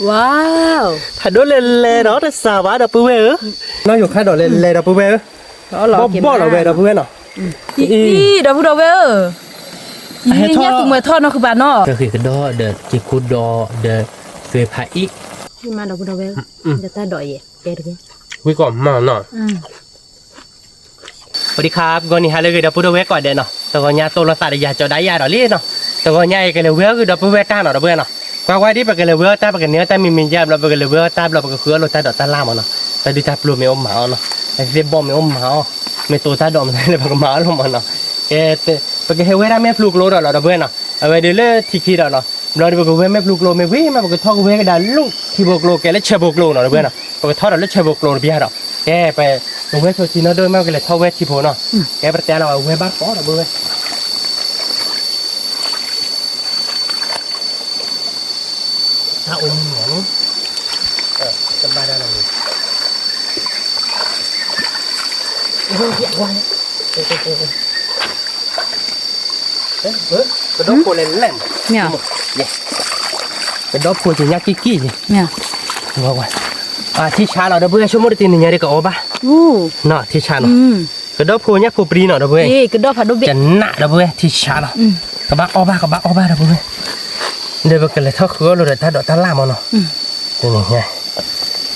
ဝါ, ဖးဒိၣ်လဲၤလဲၤဒီးတစးဘၣ်ဒီပုၢ်ဝဲၢ်ဧၢ, နီၢ်ယိၤခါဒီးလဲၤလဲၤဒီပုၢ်ဝဲၢ်ဧၢ, ဘီၣ်ဘီၣ်လီၤဝဲဒီပုၢ်ဝဲၢ်နီၤ, အံၤ ဒီပုၢ်ဒီဝဲၢ်ဧၢ, ယဟဲထီၣ်ညၣ်သူမှဲထီၣ်နီၢ်ဃုဘၣ်နီၤ, ကဃ့ကဒီးဒီးက့ၤခိၣ်ဒီးဒီးသွဲဖးအံၤ, မၤဒီပုၢ်ဒီဝဲၢ်, ဒီးတၢ်ဒိးယဲၢ်တဲတက့ၢ်, ဝံၣ်ကီးမၤနီၤ ပဒံခါ ပဂီၢ်နံၤဟါလၢအဂ့ၤ ဒီပုၢ်ဒီဝဲၢ်ကိးဂၤဒဲးနီၤ, တဂီၤညါသိၣ်လိသးဒီးယၤကၠီဒၣ်ယၤဒီးလံနီၤ, တဂီၤညါအံၤကလဲၤဝဲအဂ့ၤဒီပုၢ်ဝဲၢ်တၢ်နီၤ ဒီပုၢ်ဝဲၢ်နီၤ, ကွၢ်ကွၢ်ဒ် ပကလဲၤဝဲအီၣ်တၢ် ပကန့ၢ်အီၣ်တၢ်မံၤမံၤယါဘျီ ပကလဲၤဝဲအီၣ်တၢ်ဘျီ ပကဃုအီၣ်လိာ်တၢ်ဒိးတၢ်လၢ်မးနီၤ, တၢ်ဒုးတၢ်ပျိၤမ့ၢ်အိၣ်မၤအီၣ်နီၤ, တၢ်သ့ၣ်ဘီၣ်မ့ၢ်အိၣ်မၤအီၣ်, မ့ၢ်တိၤတၢ်ဒိးမးလဲၣ် ပကမၤအီၣ်လိာ်မးနီၤ, ကဲ ပကဟဲဝဲဒၣ်မဲာ်ဖျိကျိဒီးလီၤ ဒီပုၢ်ဝဲၢ်နီၤ, အဝဲဒၣ်လၢထံခံဒီးနီၤ, ဘျီဒီးပကဝဲမဲာ်ဖျိကျိမ့ၢ်ဝံၤမး ပကထီၣ်ကဝဲကဒါလၢထံဖိကျိ ကဲလၢဆၢဖိကျိနီၤ ဒီပုၢ်ဝဲၢ်နီၤ, ပကထီၣ်ဒီးလၢဆၢဖိကျိတပျၢ်ဒီး, ကဲ ပဝဲဆိထံနီၢ်ဒိၣ်မး ပကလဲၤထီၣ်ဝဲထံဖိနီၤ, ကဲပတဲလီၤဝဲဘၣ်ကိး ဒီပုၢ်ဝဲၢ် တၢ်အိၣ်မူန့ၣ်, တဘၣ်တၢ်လီၤန့ၣ်, ကဒီဖိလဲၤလဲၣ်, ကဒီဖိက့ၤညါကံၢ်ကံၢ်က့ၤ, ထံဆးလီၤ ဒီပုၢ်ဝဲၢ် ဆိကမိၣ်တတံၤနံၤညါဒ်ကအီၣ်ဘၣ်, ထံဆးနီၤ, ကဒီဖိညၣ်ဖိပြံနီၤ ဒီပုၢ်ဝဲၢ်, ကနၣ် ဒီပုၢ်ဝဲၢ် ထံဆးလီၤ, ကဘၣ်အီၣ်ဘၣ် ကဘၣ်အီၣ်ဘၣ် ဒီပုၢ်ဝဲၢ်, ဒီးပကလဲၤထီၣ်ဃုအီၣ်လိာ်ဒီးတၢ်ဒိးတၢ်လၢ်မးနီၤ, တနံၤညါ,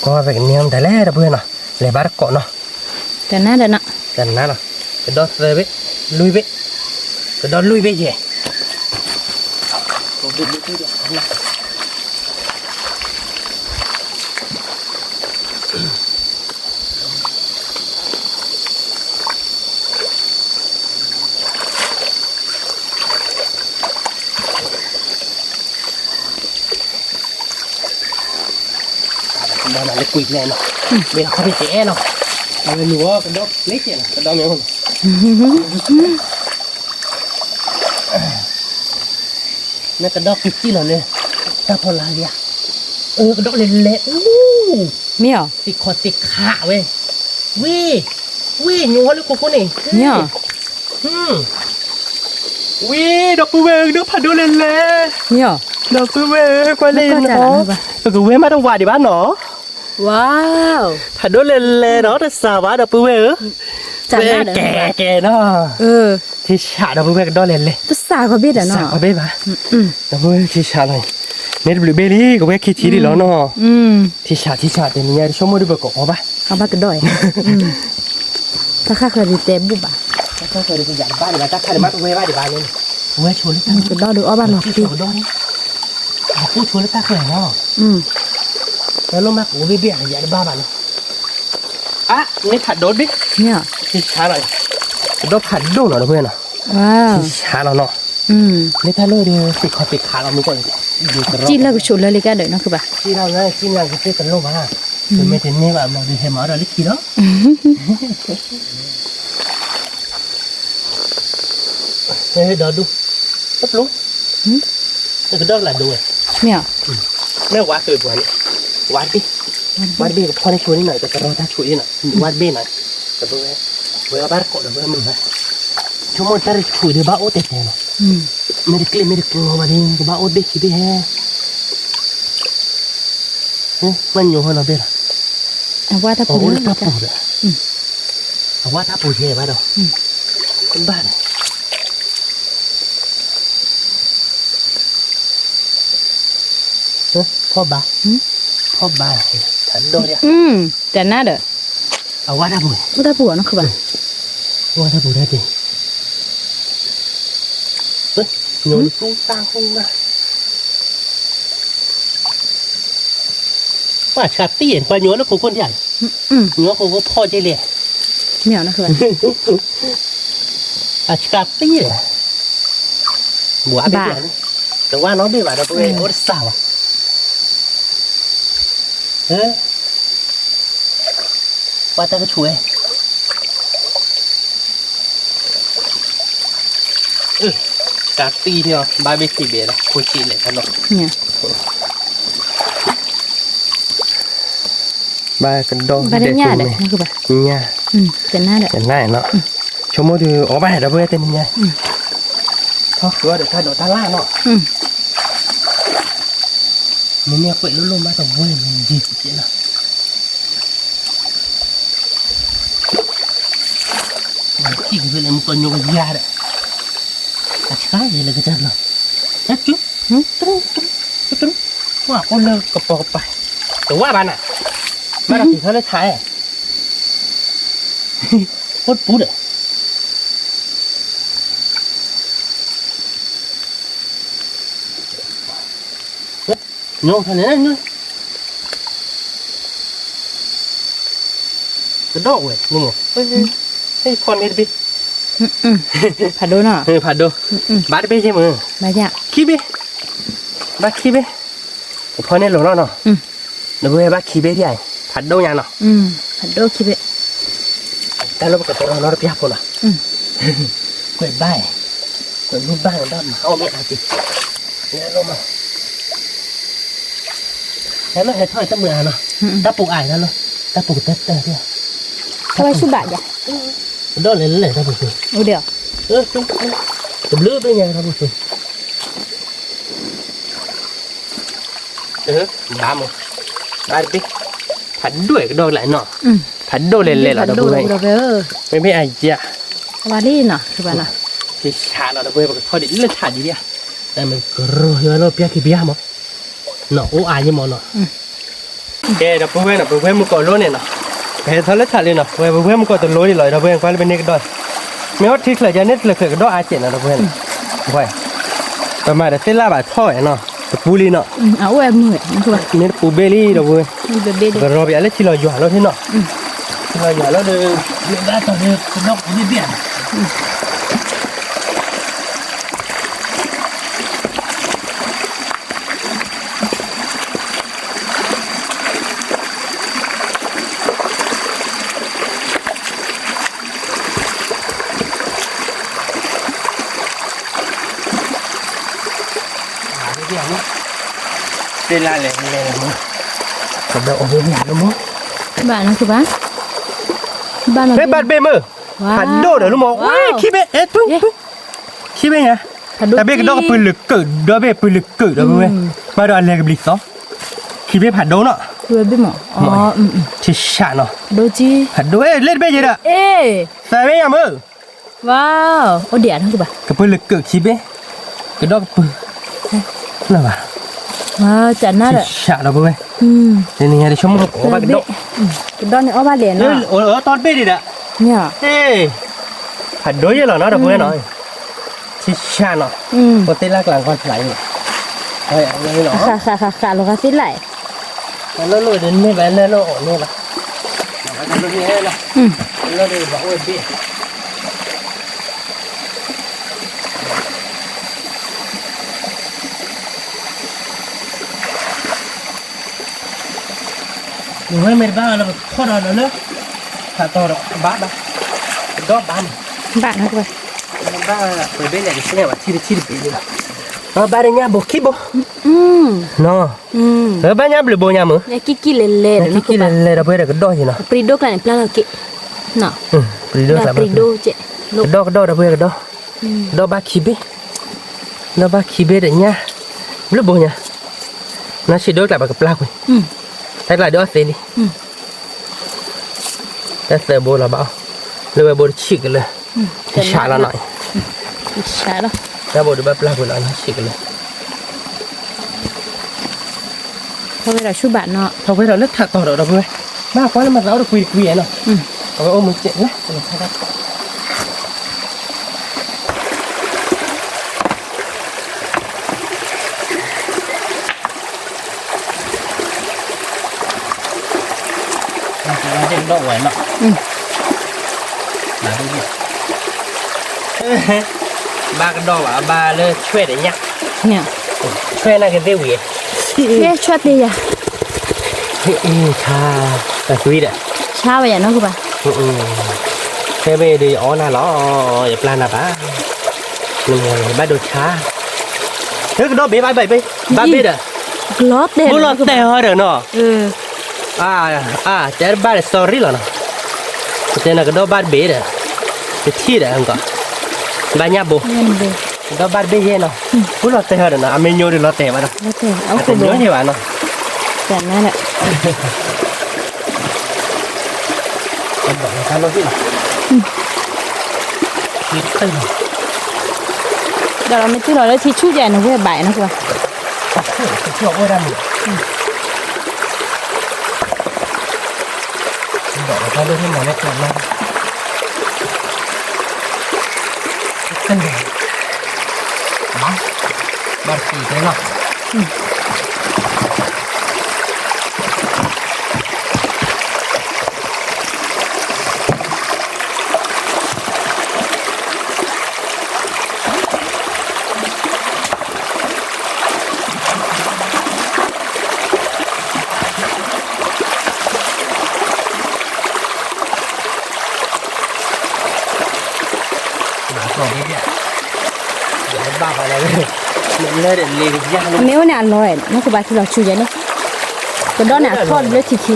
ကွၢ်ဝဲပကန့ၢ်မတၤလဲၣ် ဒီပုၢ်ဝဲၢ်နီၤ, လဲၤဘၣ်တကိးနီၤ, ကနၣ်ဒီးနီၤ, ကဒီသၢဘ့ၣ်, လွံၢ်ဘ့ၣ်, ကဒီလွံၢ်ဘ့ၣ်ယဲၢ် ဘၣ်နၤလၢကွံာ်ကျဲနီၤ, မ့ၢ်ခီဖျိတအဲၣ်နီၤ, အဝဲလူၤအီၣ်ကဒီးလၢကဲနီၤ ကဒီမ့ၢ်အိၣ်နီၤ, မ့ၢ်ကဒီကံၢ်ကံၢ်လီၤလၢ တၢ်ဖီလာ်ဂ့ၤဧါ, အၢ ကဒီလဲၤလဲၤအူ, မ့ၢ်အီၤ သ့ၣ်ခီသ့ၣ်ခးဝဲ, ဝ့ၢ်, ဝ့ၢ် ညိဝဲလၢခိခိၣ်န့ၣ်, မ့ၢ်အီၤ ဝ့ၢ် ဒီပုၢ်ဝဲၢ်ဧၢ ကဒီဖးဒိၣ်လဲၤလဲၤ, မ့ၢ်အီၤ ဒီပုၢ်ဝဲၢ်ဧၢ ကွၢ်လံနီၤ, ပကဝဲမးတဝးဒံးဘၣ်နီၤ, ဝါ, ဖးဒိၣ်လဲၤလဲၤနီၤ တစးဘၣ်ဒီပုၢ်ဝဲၢ်ဧၢ, ကဲကဲနီၤ, ထံဆးဒီပုၢ်ဝဲၢ် ကဒီလဲၤလဲၤ, တစးကီးဘ့ၣ်ဒီးနီၤ, တစးကီးဘ့ၣ်ဘၣ်, ဒီပုၢ်ဝဲၢ် ထံဆးလီၤ, မ့ၢ်တဘျုးဘ့ၣ်လံ ကဝဲခံထံလံလီၤနီၤ, ထံဆး ထံဆး တနံၤညါ ဆိကမိၣ်ဒ်ပကအီၣ်ဘၣ်, အီၣ်ဘၣ်ကဒီ, တၢ်ဃၣ်ဃၢၤဒ်တဲဘူၣ်ဘၣ်, တၢ်ဃၣ်ဃၢၤဒ်ပယၤတဘၣ်ဒံးဘၣ် တၢ်ခါဒံးမးတဝဲဘၣ်ဒံးဘၣ်န့ၣ်, ဝဲဆိလၢတၢ်ကဒီဒ်အီၣ်ဘၣ်နီၤ, ကဒီ, အပူၤဆိလၢတၢ်ဃၢၤနီၤ, တၢ်လိၣ်မးကအိၣ်ဘ့ၣ်ဘ့ၣ် အယၤတဘၣ်ဘၣ်နီၤ, အါ န့ၣ်ဖးဒိၣ်ဘ့ၣ်, ထံဆးလီၤ, ကဒီဖးဒိၣ်နီၤ ဒီပုၢ်ဝဲၢ်နီၤ, ထံဆးလီၤနီၤ, လၢတၢ်လိၣ်ဒီး သ့ၣ်ခီသ့ၣ်ခးလီၤမူကီၢ်န့ၣ်, ကံၢ်လၢကဆိးလၢလံကါဒီးနီၤ ကဘၣ်, ကံၢ်လၢကံၢ်လၢကသ့ၣ်တလိၣ်ဘၣ်, မ့ၢ်တန့ၢ်ဘၣ်မး ဒုးဟဲမၤအီၣ်ဒီးလၢခံလီၤ ဒီဒူၣ်, တပျိ, နကဒီကလၤဒိဝဲ, မ့ၢ်အီၤ, မ့ၢ်ဝါသုးပှၤန့ၣ်, ဝါတဘ့ၣ်, ဝါတဘ့ၣ်ကဖီၣ်န့ၢ်ဆိဒ်နီၤ ကတရီတၢ်ဆိဒ်နီၤ, ဝါတဘ့ၣ်နီၤ, ဝဲဘၣ်တကိးဒီးဝဲမုာ်ဘၣ်, ဆိကမိၣ်တၢ်တဆိဒ်ဘၣ်အိၣ်တဲတဲလီၤ, မ့ၢ်တကျ့မ့ၢ်တကျီဘၣ်ဒ် ကဘၣ်အိၣ်ဘ့ၣ်ခံဘ့ၣ်ဟဲ မ့ၢ်ညိဟီနီၤဘ့ၣ်လီၤ, အဝဲတၢ်ပူၤလၢတၢ်ပူၤဒီး, အဝဲတၢ်ပူၤယဲၢ်ဘၣ်ဒီး, ဘၣ်ဒီး, ဖီၣ်ဘါ, ဖီၣ်ဘါ, တဒိၣ်, တနၢ်ဒီး, အဝဲတၢ်ပူၤ, တၢ်ပူၤနီၤခူဘၣ်, အဝဲတၢ်ပူၤတၢ်ပူၤ ညိသူတၢ်ဃိဘၣ်, ပှၤဆှးတံၢ် ပှၤညိလၢခိခိၣ်ဒၣ်, ညိခိခိၣ်ဖီၣ်က့ၤလဲၣ်, မ့ၢ်အီၤနီၤခူဘၣ်, အဆှးတံၢ်, ဘၣ်, တဝါနီတဘ့ၣ်ဘၣ်ဒီး ပဝဲအိၣ်တစၢ်ဘၣ်, ပှၤတၢ်ကဆူၣ်ဝဲ တၢ်တံၢ်ထီၣ် ဘၣ်ဘ့ၣ်ခံဘ့ၣ်လီၤ ခိၣ်ဆံးလဲၣ်ခီနီၤ, ဘၣ်ကဒီဒဲးညါ, တနၢ်နီၤ, ဆိကမိၣ်ဒုးအီၣ်ဘၣ်ဒီး ပဝဲတနံၤညါ, ထီၣ်ဃုအီၣ်ဒီးတၢ်ဒိးတၢ်လၢ်နီၤ. မ့မ့ၢ်ကွဲးလိၣ်လိၣ်မးတဝဲမ့ၢ်ယံၤကဲလီၤ. ထံၣ်က့ၤဖဲလဲၣ်မူကီၢ်ညိကယၤဒီး အဆါယဲလၢကစၢ်လီၤ. တၢ်ကၠူ တရူတရူတရူ ပှၤအိၣ်လၢကပီၤကပၤ တဝၢ်ဘၣ်နၤ ဘၣ်ဒီးက့ၤထီၣ်လၢထးအဲၣ် အိၣ်တပူၤဒီး ညိထီၣ်န့ၣ် ကဒီးဝဲ နမိၢ် ဟဲဖီၣ်န့ၢ်တဘ့ၣ် ဖးဒိၣ်နီၤ ဖးဒိၣ် ဘၣ်တဘ့ၣ်ယဲၢ်မုၢ် ခံဘ့ၣ် ဘၣ်ခံဘ့ၣ် ကဖီၣ်န့ၢ်လိာ်နီၤနီၤ နပဝဲဘၣ်ခံဘ့ၣ်ဒ်အံၤ ဖးဒိၣ်ညါနီၤ ဖးဒိၣ်ခံဘ့ၣ် တၢ်လၢပကတရီနီတပျၢ်ဖိနီၤ ကွဲးဘၣ် ကွဲးဘုဘၣ်န့ၣ်ဘၣ်မၤအီၣ်မ့ၢ်အါက့ၤ လၢလီၤမး တၢ်လၢဟဲထီၣ်တမုာ်အါနီၤ တၢ်ပူၤအါတၢ်လၢ တၢ်ပူၤကတၢၢ်တၢၢ် တၢ်ဝဲဆူဘၣ်ယၤ ကဒီးလဲၤလဲၤတၢ်ပူၤ အိၣ်ဒီး တဘျုးဘ့ၣ်ညါတၢ်ပူၤ ဘၣ်မး ဘၣ်တဘ့ၣ် ဖးဒိၣ်ကဒီးကလာ်နီၤ ဖးဒိၣ်လဲၤလဲၤလီၤဒီပုၢ်ဝဲၢ် မ့မ့ၢ်အယၤ ဝါလံနီၤ ကဘၣ်နီၤ ကဆးလီၤဒီပုၢ်ဝဲၢ် ပကထီၣ်ဒံးလၢထးဒံးဒံး တၢ်မ့ၢ်ကရီယွၤလီၤပျၢ်ခံပျၢ်မး နီၤအိၣ်အါယဲၢ်မးနီၤ ကဲဒီပုၢ်ဝဲၢ်နီၤ ပဝဲၢ်မုၢ်ကီၢ်လိန့ၣ်နီၤ ပဟဲထီၣ်လၢထးလံနီၤ ပဝဲပဝဲၢ်မုၢ်ကီၢ်တလိဒံးလီၤ ဒီပုၢ်ဝဲၢ် ကွၢ်လၢပန့ၢ်ကဒီး မ့ၢ်အီထံချၢကန့ၢ်တချုးကဒီးအါကဲးနီၤ ဒီပုၢ်ဝဲၢ် ပမၤဒီးသ့ၣ်လၣ်ဘၣ်ထီၣ်ဝဲနီၤ တပူၤလံနီၤ မ့ၢ်တပူၤဘ့ၣ်လံဒီပုၢ်ဝဲၢ် ကရီဘံးအလၢထံလီၤယွၤလီၤထံနီၤ ထံလီၤယွၤလီၤဒီး မ့ၢ်ဘၣ်တီၤဒီးကဒီးပူၤဘ့ၣ်ဘ့ၣ် သ့ၣ်လၣ်လဲၣ်လဲၣ်လီၤမး ကဒီးအိၣ်ဘ့ၣ်ဘ့ၣ်လီၤမး ဘၣ်နီၤကဘၣ် ဘၣ်နီၤ ဟဲဘၣ်တဘ့ၣ်မုၢ် ဖးဒိၣ်ဒီးလီၤမး ဝဲခံဘ့ၣ် အဲၣ်တူၢ် ခံဘ့ၣ်ညါ တၢ်ဘ့ၣ်ကဒီးကပၢၤလုာ်ကုာ် ဒီဘ့ၣ်ပၢၤလုာ်ကုာ်ဒီပုၢ်ဝဲၢ် ဘၣ်ဒီးအလဲၤကဘျံးသီ ခံဘ့ၣ်ဖးဒိၣ်နီၤ ထံဆးနီၤ ဖးဒိၣ် လၢတဘ့ၣ်ယဲဒီး သၢဘ့ၣ်ညါမုၢ် အိၣ်ဒံးနီၤကဘၣ် ကပၢၤလုာ်ကုာ်ခံဘ့ၣ် ကဒီးကပၢၤ နဘၣ် ထံဆးဒီပုၢ်ဝဲၢ် န့ၣ်ဆိကမိၣ်ကပီၤဘၣ်ကဒီး ကဒီးန့ၣ်အီၣ်ဘၣ်လဲၣ်နီၤ တီတဘ့ၣ်ဒံးဒီး ဖးဒိၣ်ယဲၢ်လီၤနီၤဒီပုၢ်ဝဲၢ်နီၤ ထံဆးနီၤ ပသ့ၣ်လၣ်ကျါကွၢ်ဖျါအံၤ ဃးဃးဃးဃးလီၤဃာ်သ့ၣ်လၣ် လၢလိၣ်ဒီးန့ၢ်ဘၣ်လၢလိၣ်အီၣ်န့ၢ်ဘၣ် လၢဒီးဘၣ်အိၣ်ဘ့ၣ် ဝဲမ့ၢ်တဘၣ်လၢပထီၣ်ဒီးလၢ ထးတီၤဒီးဘၣ်ဘၣ် ကဒီးဘၣ်န့ၣ် ဘၣ်နီၤ ဘၣ်ပှဲၤဘ့ၣ်လဲၣ်တဆ့ဘၣ် ထံတထံတဘ့ၣ်လီၤ ဘၣ်ဒီးညၣ်ဘိခံဘိ နီၤ ဘၣ်ညၣ်ဘျုးဘိညါမုၢ် ကံကံလဲၤလဲၤဒီး ကံကံလဲၤလဲၤဒီးပှဲၤဒီးကဒီးယဲၢ်နီၤ ပရံဒိၣ်ကျါန့ၣ် ပျၢ်လီၤက့ၤ ပရံဒိၣ်ကျါ ကဒီးကဒီးဒီးပှဲၤကဒီး ဒီးဘၣ်ခံဘ့ၣ် ဒီးဘၣ်ခံဘ့ၣ်ဒီးညၣ် ဘျုးဘိညါ နီၢ်ဆံးဒိၣ်ကျါပကပျၢ်ကွံာ် တၢ်ကျါဒုးအီၣ်သ့လံ တၢ်သၢဘိလီၤဘၣ်အီၤ လၢဝဲဘိတဆံးကလၢာ် ကဆးလီၤနီၤ တၢ်ဘိဒုးဘၣ်ပျၢ်ကွံာ်လီၤ နီၢ်ဆံးကလၢာ် ထီၣ်ဝဲဒီးဆူဘၣ်နီၤ ထီၣ်ဝဲဒီးလၢထးတီၤဒီးဒီပုၢ်ဝဲၢ် ဘၣ်ကွၢ်လၢမၤသးအိၣ်တကွံတကွံနီၤ အဝဲအိၣ်မူကဲးလၢ ဘၣ်ကဒီးဘၣ် ဘၣ်လၢဆွဲၣ်ဒီးညၣ် ဆွဲၣ်န့ၣ်ကသ့ဝံၤ ဆွဲၣ်သ့ယၤ ဆါ တသွံဒီး ဆါဝဲယၤနီၢ်ကဘၣ် ဖဲမ့ၢ်ဒီးယအီၣ်နၤလီၤ ယပျၢ်နၤဘၣ် နမိၢ်ဘၣ်ဒိဆါ ကဒီးဘ့ၣ်ဘၣ်ဘ့ၣ် ဘၣ်ဘ့ၣ်ဒီး ကလီၤတဲာ် ဘိလီၤတဲာ်ဟီဒီးနီၤ အါ အါ တဲဘၣ်ဒီး sorry လီၤနီၤ ပတဲနၤကဒီးဘၣ်တဘ့ၣ်ဒီး တထံၣ်ဒီး ဘၣ်ညၣ်ဘိ ကဒီးဘၣ်တဘ့ၣ်ယဲၢ်နီၤ ဘိလီၤတဲာ်ဟီဒီးနီၤ အမ့ၢ်ညိဒီးလီၤတဲာ်ဘၣ်ဒီး အတညိယဲၢ်ဘၣ်နီၤ တၢ်နါဒီး ဒီးမ့ၢ်တုၤလီၤလၢထံဆူၣ်ကဲ နဝဲဘၣ်နီၤကွၢ် ဘၣ်တကံၢ်တဲလီၤ မ့ၢ်အိၣ်န့ၣ်အလီၤ နကဘၣ်ထံလီၤဆူယဲန့ၣ် ကဒီးန့ၣ်အထီၣ်ဘျၢထံခံ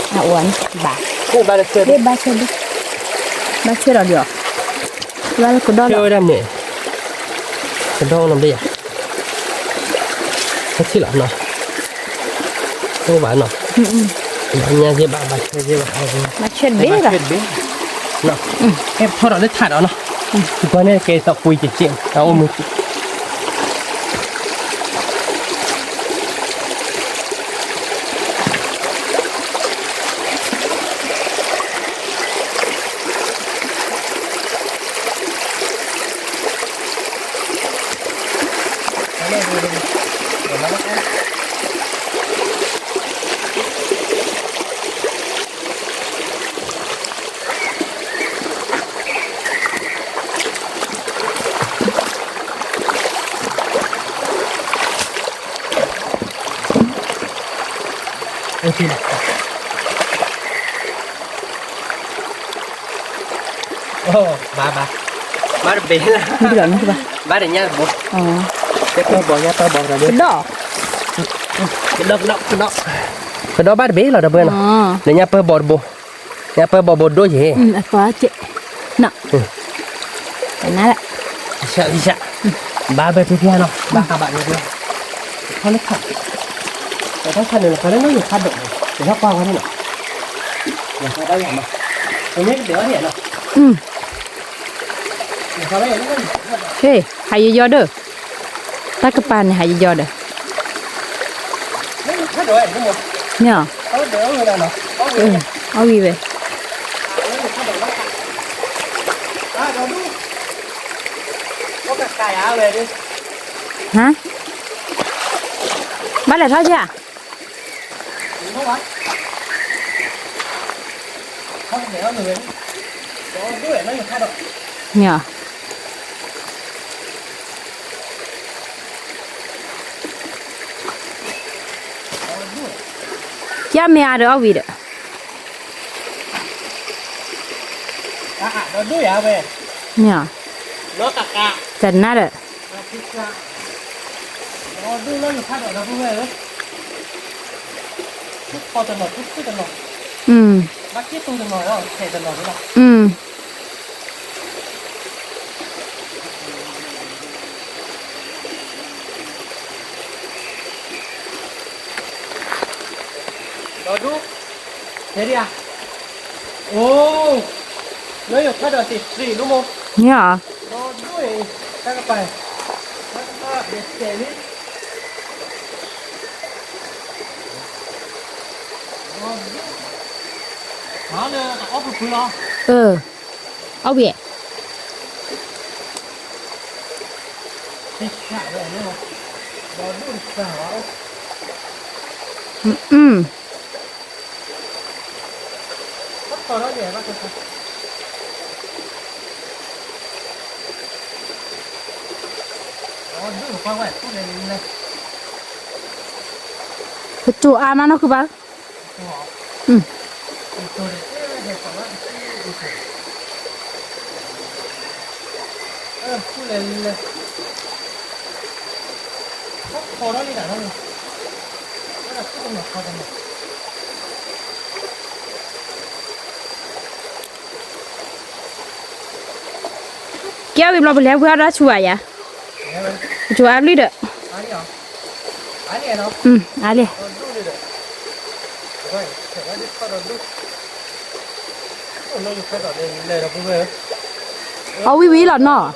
အအိၣ်န့ၣ် ဘၣ် ဘၣ်ဆွဲဒၣ် ဘၣ်ဆွဲဒီးလီၤ ဘၣ်လၢကဒီးလီၤ ဝဲဒၣ်န့ၣ် ကဒီးနီၤဘျၢယၤ ဟဲထံၣ်လီၤနီၤ အိၣ်ဘၣ်နီၤ ညါယဲဘၣ် ဘၣ်ဆွဲယဲဘၣ် ဘၣ်ဆွဲတဘ့ၣ်လီၤ ဟဲထီၣ်ဒီးလၢထးဒီးနီၤ ကွၢ်န့ၣ်ကဲသီကွံာ်ကဲကဲ အအိၣ်မူ ဘၣ်ဘၣ် ဘၣ်တဘ့ၣ်လၢ ဘၣ်တညၣ်တဘိ ကဒီး ကဒီး ကဒီး ကဒီး ကဒီးဘၣ်တဘ့ၣ်လီၤ ဒီပုၢ်ဝဲၢ်နီၤ ဒီးညၣ်ပၢၢ်ဘီတဘိ ညၣ်ပၢၢ်ဘီဘိဒိၣ်ယဲ န ဘၣ်ဘၣ်ဖဲဖဲနီၤ ဘၣ်ဃးဘၣ်ဖဲဖဲ ထီၣ်လၢခါ တထီၣ်ခါန့ၣ် လီၤဖးလၢနီၢ်ယိၤဖးဒိၣ် တထီၣ်ကွၢ်ဝဲန့ၣ်နီၤ ယၤဖးဘၣ်ယၤနီၤ ပမ့ၢ်ကဒဲးအီၤန့ၣ်နီၤ ဟ့ၣ် ဟးယယီၤဒီး တၢ်ကပၤန့ၣ် ဟးယယီၤဒီး မ့ၢ်အီၤ အီၣ်ဂံၢ်ဝဲ ဟါ ဘၣ်လဲၤထီၣ်က့ၤ မ့ၢ်အီၤ ကၢ်မ့ၢ်အါဒီးအီၣ်ဝံၤဒီး မ့ၢ်အီၤ တနါဒီး ဒီဒူၣ် တဲဒံးဧါ အိၣ် လၢယဖးဒီးသ့ၣ်သ့ၣ်ဒိၣ်မး မ့ၢ်ဧါ ဒီဒူၣ်အံၤ တၢ်ကပၤ တၢ်ကပၤဒဲးတဲလံ ဒီဒူၣ် မၤလၢအအီၣ်ဖုဖုလီၤ အီၣ်ဝံၤ ကတိၤအါမးနီၢ်ခုဘၣ် ကဲဝံၤဘျီပလဲၤဝံၤအီၣ်ဒၣ်ဆူၣ်ဧါယၤ, ကၠိအါဘျုးဒီး, အါလံ, အီၣ်ဝံၣ်ဝံၣ်လီၤနီၤ, မ့ၢ်အီၤ, မ့ၢ်ဧါ, ခါဆၢဝံၣ်မး ဟဲက့ၤအီၣ်ဒီးလၢခံဘျီဒီး, ဝဲ, န့ၣ်အဘၢၣ်ဘၣ်န့ၣ်ယၤ, သ့ၣ်ညါဘၣ်ဒီး,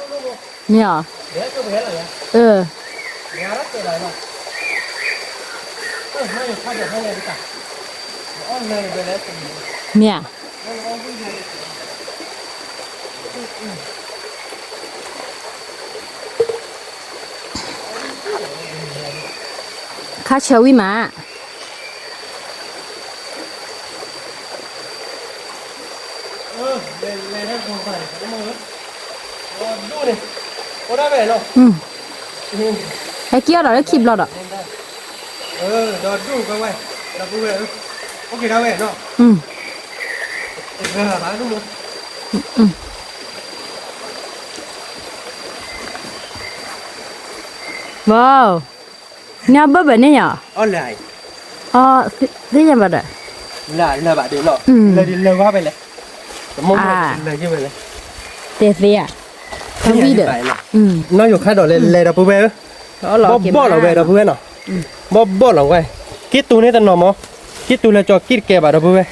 တဲသ့ဧါ, တဝံၣ်ဒီး, နီၢ်ယိၤခါဒီးလဲၤလဲၤဒီပုၢ်ဝဲၢ်ဧၢ, ဘီၣ်ဘီၣ်လီၤဝဲဒီပုၢ်ဝဲၢ်နီၤ, ဘီၣ်ဘီၣ်လီၤဝဲ, က့ၣ်တူန့ၣ်တနီၤမး, က့ၣ်တူလၢကၠီက့ၣ်တကဲဘၣ်ဒီပုၢ်ဝဲၢ်,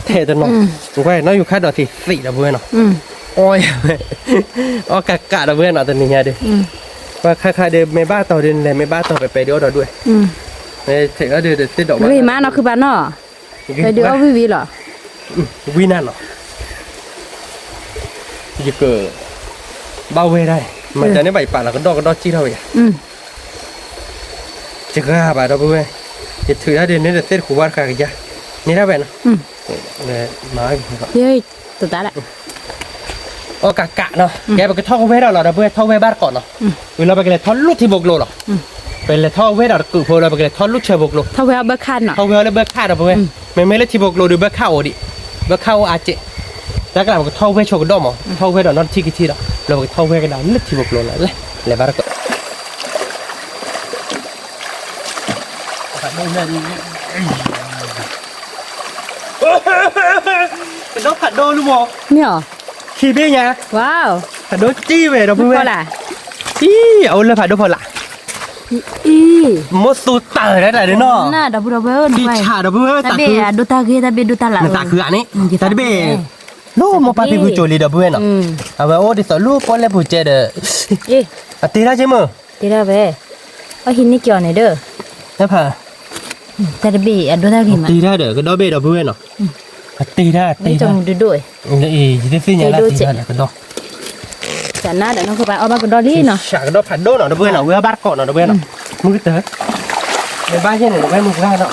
ထဲတနီၤ, ဝဲနီၢ်ယိၤခါဒီးသ့ၣ်သ့ၣ်ဒီပုၢ်ဝဲၢ်နီၤ, အီၣ်ယၤဝဲ, အီၣ်ကးကးဒီပုၢ်ဝဲၢ်နီၤ တနံၤညါဒီး, ပှၤခါခါဒီးမ့ၢ်ဘၣ်တီၤဒီးလဲၤမ့ၢ်ဘၣ်တီၤပဲၤပဲၤဒီးအီၣ်ဒီးဒွဲၣ်, ထဲဒီးသ့ၣ်ဒီးဝဲ, ဂ့ၤမးနီၤခုဘၣ်နီၤ, ဝဲဒုးအီၣ်ဝံၣ်ဝံၣ်လီၤ, ဝံၣ်နၤနီၤ, ယက, ဘၣ်ဝဲဒၣ်, မၤတၢ်န့ၣ်ဘၣ်ယပာ်လီၤကဒီၣ်ကဒီၣ်စံၣ်ထီၣ်ဝဲယၤ, တဂၤဘၣ်ဒီပုၢ်ဝဲၢ်, ယထုးတၢ်ဒုးန့ၣ်ဒီးသ့ၣ်တဃူၤဝါတဃာ်ကယါ, န့ၢ်ဒၣ်ဝဲနီၤ, မၤ, တတၢ်လၢ အီၣ်ကးကးနီၤ, ကဲပကထီၣ်ကဝဲဒၣ်လီၤဒီပုၢ်ဝဲၢ် ထီၣ်ဝဲဘၣ်တကိးနီၤ, ဝံၤလီၤပကလဲၤထီၣ်လူၢ်ထံဖိကျိလီၤ, ပလဲၤထီၣ်ဝဲဒီးတကုးဖိလီၤ ပကလဲၤထီၣ်လူၢ်ဆၢဖိကျိ, ထီၣ်ဝဲအီၤလၢဘၢခၣ်ဒီပုၢ်ဝဲၢ်, မ့မ့ၢ်လၢထံဖိကျိဒီးဘၢခၣ်အိၣ်ဒံး, ဘၢခၣ်အိၣ်အါကဲး, တၢ်ကလးပကထီၣ်ဝဲဆိကဒီၣ်မး ထီၣ်ဝဲဒီးနီတထံၣ်ခံထံၣ်ဒီး လီၤပကထီၣ်ဝဲကဒါလၢထံဖိကျိလီၤ, လဲၤဘၣ်တကိး ကဒီဖးဒိၣ်လၢမး, မ့ၢ်အီၤ, ခံဘ့ၣ်ညါ, ဖးဒိၣ်စံၣ်ဝဲဒီပုၢ်ဝဲၢ်, အံၤ အအိၣ်လၢဖးဒိၣ်ဖီလာ်, အံၤ မိၢ်သူတၢ်ဝဲဒၣ်တၢ်ဒုးနီၤ, ဒီပုၢ်ဒီပုၢ်ဝဲၢ်, တၢ်ဘ့ၣ်အဒိတၢ်ဂ့ၤ တၢ်ဘ့ၣ်ဒိတၢ်လၢ်, နသးခုဂၤန့ၣ်, တၢ်တဘ့ၣ်, လၢမိၢ်ပၢ်ဖံဖုကၠိလံဒီပုၢ်ဝဲၢ်နီၤ, အဝဲအိၣ်ဒ်သိးလၢပီၣ်လဲၣ်ပူၤကဲဒီး, အတ့တၢ်က့မ့ၢ်, တ့တၢ်ဝဲ, အဟံးန့ၢ်ကီၤန့ၣ်ဒီး, တၢ်တဘ့ၣ်အဒိတၢ်ဂ့ၤမး, တ့တၢ်ဒီး ကဒီဘ့ၣ်ဒီပုၢ်ဝဲၢ်နီၤ, အတ့တၢ်တ့တၢ်, ယတသ့ၣ်ညါလၢတ့တၢ်ဒီးကဒီ, တနၤဒီးနီၢ်ခိၣ်ပၤအီၣ်ဘၣ်ကဒီလံနီၤ, ဆးကဒီဖးဒိၣ်နီၤ ဒီပုၢ်ဝဲၢ်နီၤ, ဝဲအီၣ်ဘၣ်တကိးနီၤ ဒီပုၢ်ဝဲၢ်နီၤ, မုၢ်ကတၢၢ်, မ့ၢ်ဘၣ်ယဲၢ်န့ၣ် ဒီပုၢ်ဝဲၢ်မုၢ်ပှၢ်နီၤ,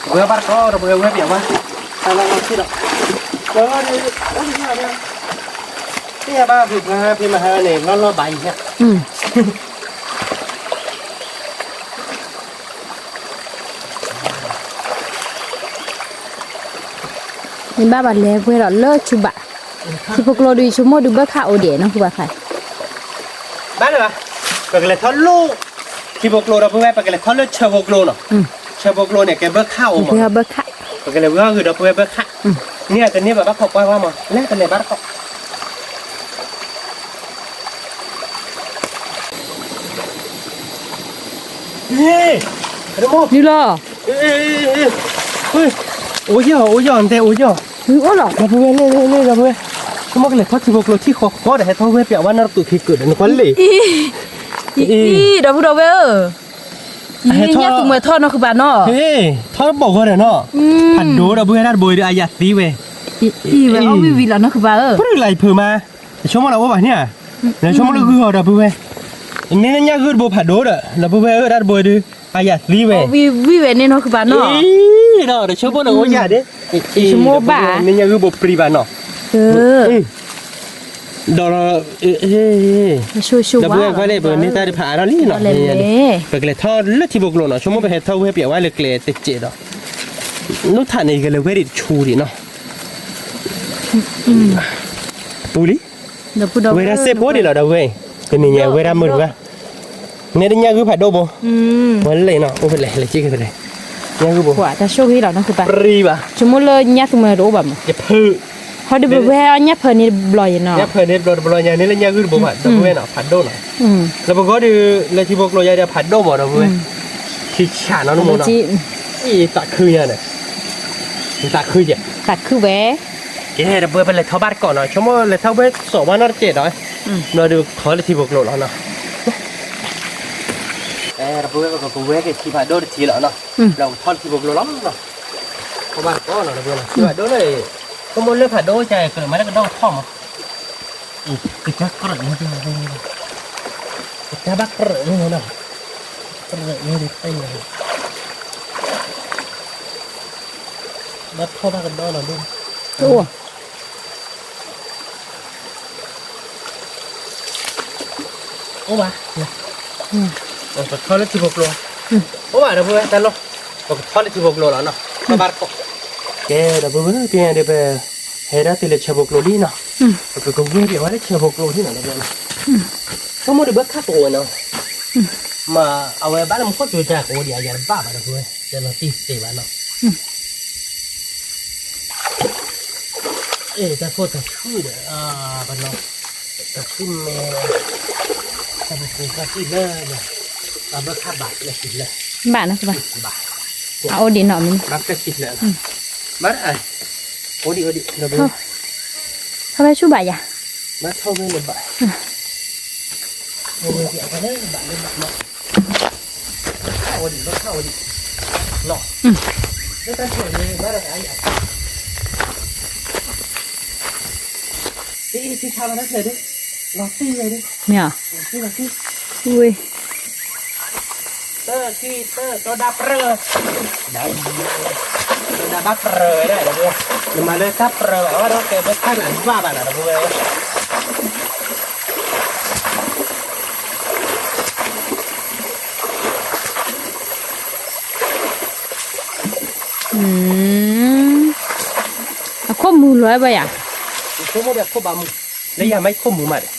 ဝဲအီၣ်ဘၣ်တကိး ဒီပုၢ်ဝဲၢ် ဝဲပျဲဝဲ, တၢ်လီၢ်လီၢ်ဆံဒီး, သ့ၣ်ညါဘၣ်ဖံဖုဖံမဟါန့ၣ် လီၢ်လီၢ်ဘၣ်ယၤ, မ့ၢ်ဘၣ်ဘၣ်လဲၤဝဲဒီးလၢဆူဘၣ်, ထံဖိကျိဒုး ဆိကမိၣ်ဒုးဘၢခၣ်အိၣ်ဒံးနီၢ်ခိၣ်ပၤဖး, ဘၣ်လၢၤဘၣ်, ပကလဲၤထီၣ်လၢ, ထံဖိကျိဒီပုၢ်ဝဲၢ် ပကလဲၤထီၣ်လၢဆၢဖိကျိနီၤ, ဆၢဖိကျိန့ၣ် ကဲဘၢခၣ်အိၣ်မး, ပကလဲၤဝံၤအီၣ်ဂ့ၤဒီပုၢ်ဝဲၢ်ဘၢခၣ်, န့ၣ်တန့ၢ်ဘၣ်ဘၣ်ခိးကွၢ်ဝဲမး လဲၤတလဲၤဘၣ်တကိး နုာ်လီၤ, အိၣ်ယီၤ အိၣ်ယီၤ နတဲအိၣ်ယီၤ, ဒီပုၢ်ဝဲၢ် လ့ၣ်လ့ၣ်လ့ၣ် ဒီပုၢ်ဝဲၢ်, ဆိကမိၣ်ကလဲၤထီၣ်ထံဖိကျိထံၣ်ဃီဃီဒီး ဟဲထီၣ်ဝဲပျးဝဲနီတကုးခံကုးဒီး နကွၢ်လ့ၣ်, အံၤ ဒီပုၢ်ဒီပုၢ်ဝဲၢ်ဧၢ, ယညၣ်သူမှဲထီၣ်နီၢ်ခုပၤနီၤ, ထီၣ်တဘီၣ်ဂီၢ်ဒီးနီၤ, ဖးဒိၣ်ဒီပုၢ်ဝဲၢ် တၢ်တဘိအံၤဒီး အယၤသံဝဲ, အံၤဝဲအီၣ်ဝံၣ်ဝံၣ်လီၤနီၢ်ခုပၤဧၢ, ပရူၢ်လၢယဖုးမး, ယဆိကမိၣ်လၢအိၣ်ဘၣ်န့ၣ်ဧါ, ယဆိကမိၣ်လၢဂုၢ်ဟီဒီပုၢ်ဝဲၢ်, မ့ၢ်လၢညၣ်ဂုၢ်တဘိဖးဒိၣ်ဒီး ဒီပုၢ်ဝဲၢ်ဧၢ တၢ်တဘိအံၤဒီး အယၤသံဝဲ, ဝံၣ်ဝံၣ်ဝဲန့ၣ်နီၢ်ခုပၤနီၤ, အံၤဒီး ယဆိကမိၣ်လၢအိၣ်ယၤဒ့, ယဆိကမိၣ်ဘၣ်, မ့ၢ်ညၣ်ဂုၢ်ဘိပြံဘၣ်နီၤ, ဒီး ဒီပုၢ်ဝဲၢ်ကွၢ်လၢ ပမ့ၢ်တၢ်တဖးအါထီၣ်လံနီၤ, ပကလဲၤထီၣ်လၢထံဖိကျိနီၤ, ဆိကမိၣ်ပဟဲထီၣ်ဝဲပျးဝဲလၢကျဲတစဲးဒီး, နီၢ်ထးန့ၣ် ယကလဲၤဝဲဒံးတဆူဒံးနီၤ, ပူၤလံ, ဝဲဒၣ်စဲးဖိဒံးလီၤ ဒီပုၢ်ဝဲၢ်, တနံၤညါဝဲဒၣ်မုၢ်တဂၤ နဲဒၣ်ညၣ်ဂုၢ်ဖးဒိၣ်ဘိ, ဝဲလဲၣ်နီၤ အိၣ်ဖဲလဲၣ် လဲၤက့ၤဖဲလဲၣ်, ညၣ်ဂုၢ်ဘိ, တၢ်ဆိၣ်ဂ့ၤလီၤနီၤ ပရံဘၣ်, ဆိကမိၣ်လၢညၣ်သူမှဲတအိၣ်ဘၣ်မး, ယဖုး, ဟီဒုးပဝဲအီၣ်ညၣ်ဖၢန့ၣ်တဘျီယဲနီၤ, ညၣ်ဖၢန့ၣ်တဘျီတဘျီညါန့ၣ်လၢညၣ်ဂုၢ်တဘိဘၣ် ဒီပုၢ်ဝဲၢ်နီၤ ဖးဒိၣ်နီၤ, လၢပဂီၢ်ဒုး လၢထံဖိကျိယါဒီးဖးဒိၣ်မး ဒီပုၢ်ဝဲၢ်, ဆံးဆးနီၤနမိၢ်နီၤ, အံၤသးခုညါန့ၣ်, သးခုယဲၢ်, သးခုဝဲ, ကဲ ဒီပုၢ်ဝဲၢ် ပလဲၤထီၣ်ဘၣ်တကိးနီၤ, ဆိကမိၣ်လဲၤထီၣ်ဝဲစီၤဘၣ်နီတစဲးဒီး, ဘျီဒီးထီၣ်လၢထံဖိကျိလီၤနီၤ, ဒီပုၢ်ဝဲၢ် ပကဝဲက့ၤထံဖးဒိၣ်တထံလီၤနီၤ, ဒီးပထီၣ်လၢထံဖိကျိလီၤနီၤ, ထီၣ်ဘၣ်တကိးနီၤ ဒီပုၢ်ဝဲၢ်နီၤ, ထံဖးဒိၣ်လၢ, ဆိကမိၣ်လၢဖးဒိၣ်ကဲ ကြၢးမၤလၢကဒီကထီၣ်မး ကစၢ်ကြၢးန့ၣ်, ကစၢ်ဘၣ်ကြၢးန့ၣ်နီၤ, ကြၢးန့ၣ်တသ့ၣ်ညါ, ဘၣ်ထီၣ်ဘၣ်ကဒီနီၤ, အိၣ်, အိၣ်ဘၣ်, ပကထီၣ်လၢထံဖိကျိ, အိၣ်ဘၣ်ဒီပုၢ်ဝဲၢ် တၢ်လီၢ်, ပကထီၣ်လၢထံဖိကျိလီၤနီၤ, ဘၣ်ဘၣ်တကိး, ကဲ ဒီပုၢ်ဝဲၢ် ကဲဒီးပ ဟဲဒၣ်တုၤလၢဆၢဖိကျိလံနီၤ, ပကကဝဲၢ်က့ၤဝဲလၢဆၢဖိကျိလံနီၤ ဒီပုၢ်ဝဲၢ်နီၤ, ဆိကမိၣ်ဒီးဘၣ်ခးကိးဝဲနီၤ, မ့ၢ်အဝဲဘၣ်လၢမူခိၣ်စူၤတၢ်ကိးဒံး အယၤတဘၣ်ဘၣ်ဒီပုၢ်ဝဲၢ် တလီၤတံၢ်သ့ဘၣ်နီၤ, အ့ၣ် တၢ်ခိၣ်တၢ်ဆူၣ်ဒီး, ပနီၤ, တၢ်ဆူၣ်မဲ, တၢ်ပူၤတၢ်စံၣ်လၢ, ဘၣ်ဘၣ်ခးဘၣ်လၢစံၣ်လၢ, ဘၣ်နီၤ ဘၣ်, အအိၣ်ဒံးနီၤမ့ၢ်, ဘၣ်ဖျၢၣ်စံၣ်လၢ, ဘၣ်, အိၣ်ဒံးအိၣ်ဒံး ထီၣ်ဝဲဆူၣ်ဘၣ်ယၤ, ဘၣ်ထီၣ်ဝဲလၢဘၣ်, ဘၣ်လၢဘၣ်မး, ဘၣ်ခးဝဲဒံး ဘၣ်ခးဝဲဒံး, လၢတၢ်ဆိၣ်န့ၣ် ဘၣ်ဒီးအယၤ, တထံဆါလီၤတၢ်ချၢဒံး, လီၤတံၢ်ဝဲဒံး, မ့ၢ်, လီၤတံၢ်လီၤတံၢ်, ဝ့ၢ် တၢ်ခံတၢ် တီဒါပြၢ, တီဒါဘၣ်ပြၢဝဲဒၣ်ဒီပုၢ်ဝဲၢ်, နမၤလၢတၢ်ပြၢဘၣ်ဒီးကဲဘၣ်ခါနၤဘၣ်ဘၣ်နၤဒီပုၢ်ဝဲၢ်, အခိၣ်မူၤလီၤဘၣ်ယၤ, ယဆိကမိၣ်ဒီးခိၣ်ဘၣ်မူၤ, လၢယၤမ့ၢ်ခိၣ်မူၤမးဒီး,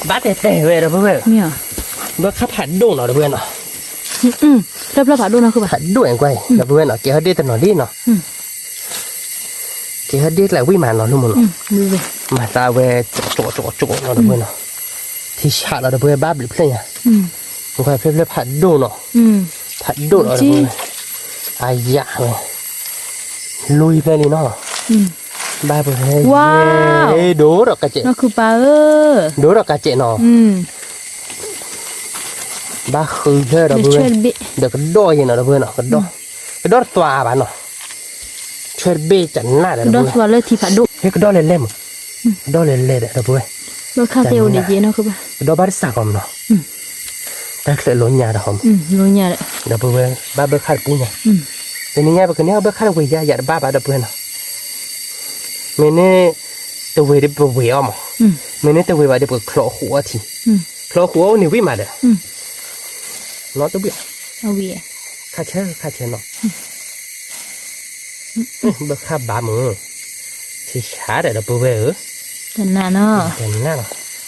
ဘၣ်တဲတဲဝဲဒီပုၢ်ဝဲၢ်, ဘၣ်ခးဖးဒိၣ်နီၤဒီပုၢ်ဝဲၢ်နီၤ, ဖျၢၣ်ဖျၢၣ်ဖးဒိၣ်နီၤ ဖးဒိၣ်အဲၣ်ကွၢ် ဒီပုၢ်ဝဲၢ်နီၤ ကဲဟဲဒ့ၣ်တနီၤလံနီၤ, ကဲဟဲဒ့ၣ်ကျဲဝံၣ်မးနီၤ လၢမနုၤ, မၤသးဝဲ, ကၠိကၠိကၠိနီၤ ဒီပုၢ်ဝဲၢ်နီၤ, ထံဆးလီၤဒီပုၢ်ဝဲၢ် ဘၣ်ဘျုးဖျၢၣ်ညါ, ကွၢ်ဖျၢၣ်ဖျၢၣ်ဖးဒိၣ်နီၤ, ဖးဒိၣ်လီၤဒီပုၢ်ဝဲၢ်, အယၤဝဲ, လွံၢ်ဖျၢၣ်လံနီၤ, ဘၣ်ပှဲၤ, ဒိၣ်ဒီးကးစဲး, ဒိၣ်ဒီးကးစဲးနီၤ, ဘၣ်ဃုဖျၢၣ်ဒီပုၢ်ဝဲၢ်, ဒီးကဒီၣ်ယဲနီၤ ဒီပုၢ်ဝဲၢ်နီၤ, ကဒီၣ်တသွါဘၣ်နီၤ, ဆွဲတဘ့ၣ်ကနၣ်ဒီး, ဟဲကဒီၣ်လဲၤလဲၣ်မး, ကဒီၣ်လဲၤလဲၣ်ဒီး ဒီပုၢ်ဝဲၢ်, ကဒီၣ်ဘၣ်တစးကီးမးနီၤ, တၢ်ချၢးလိညါဒီးဟီမး, ဒီပုၢ်ဝဲၢ် ဘၣ်ဘၢခၣ်တပူၤညါ, တနံၤညါပကန့ၢ်အီၣ်ဘၢခၣ်တဝ့ၤယါ ယၤတဘၣ်ဘၣ်ဒီပုၢ်ဝဲၢ်နီၤ, မ့ၢ်န့ၣ်, တဝ့ၤဒီးပဝ့ၤအီၤမး, မ့ၢ်န့ၣ်တဝ့ၤဘၣ်ဒီးပကချီးဃိးအီထံ, ချီးဃိးအီန့ၣ်ဝံၣ်မးဒီး, နီတဘ့ၣ်, ခါဆၢခါဆၢနီၤ, ဘၢခၣ်ဘၣ်မး, ဆံးဆါဒီး ဒီပုၢ်ဝဲၢ်ဧၢ, တနၢ်နီၤ, တနၢ်နီၤ,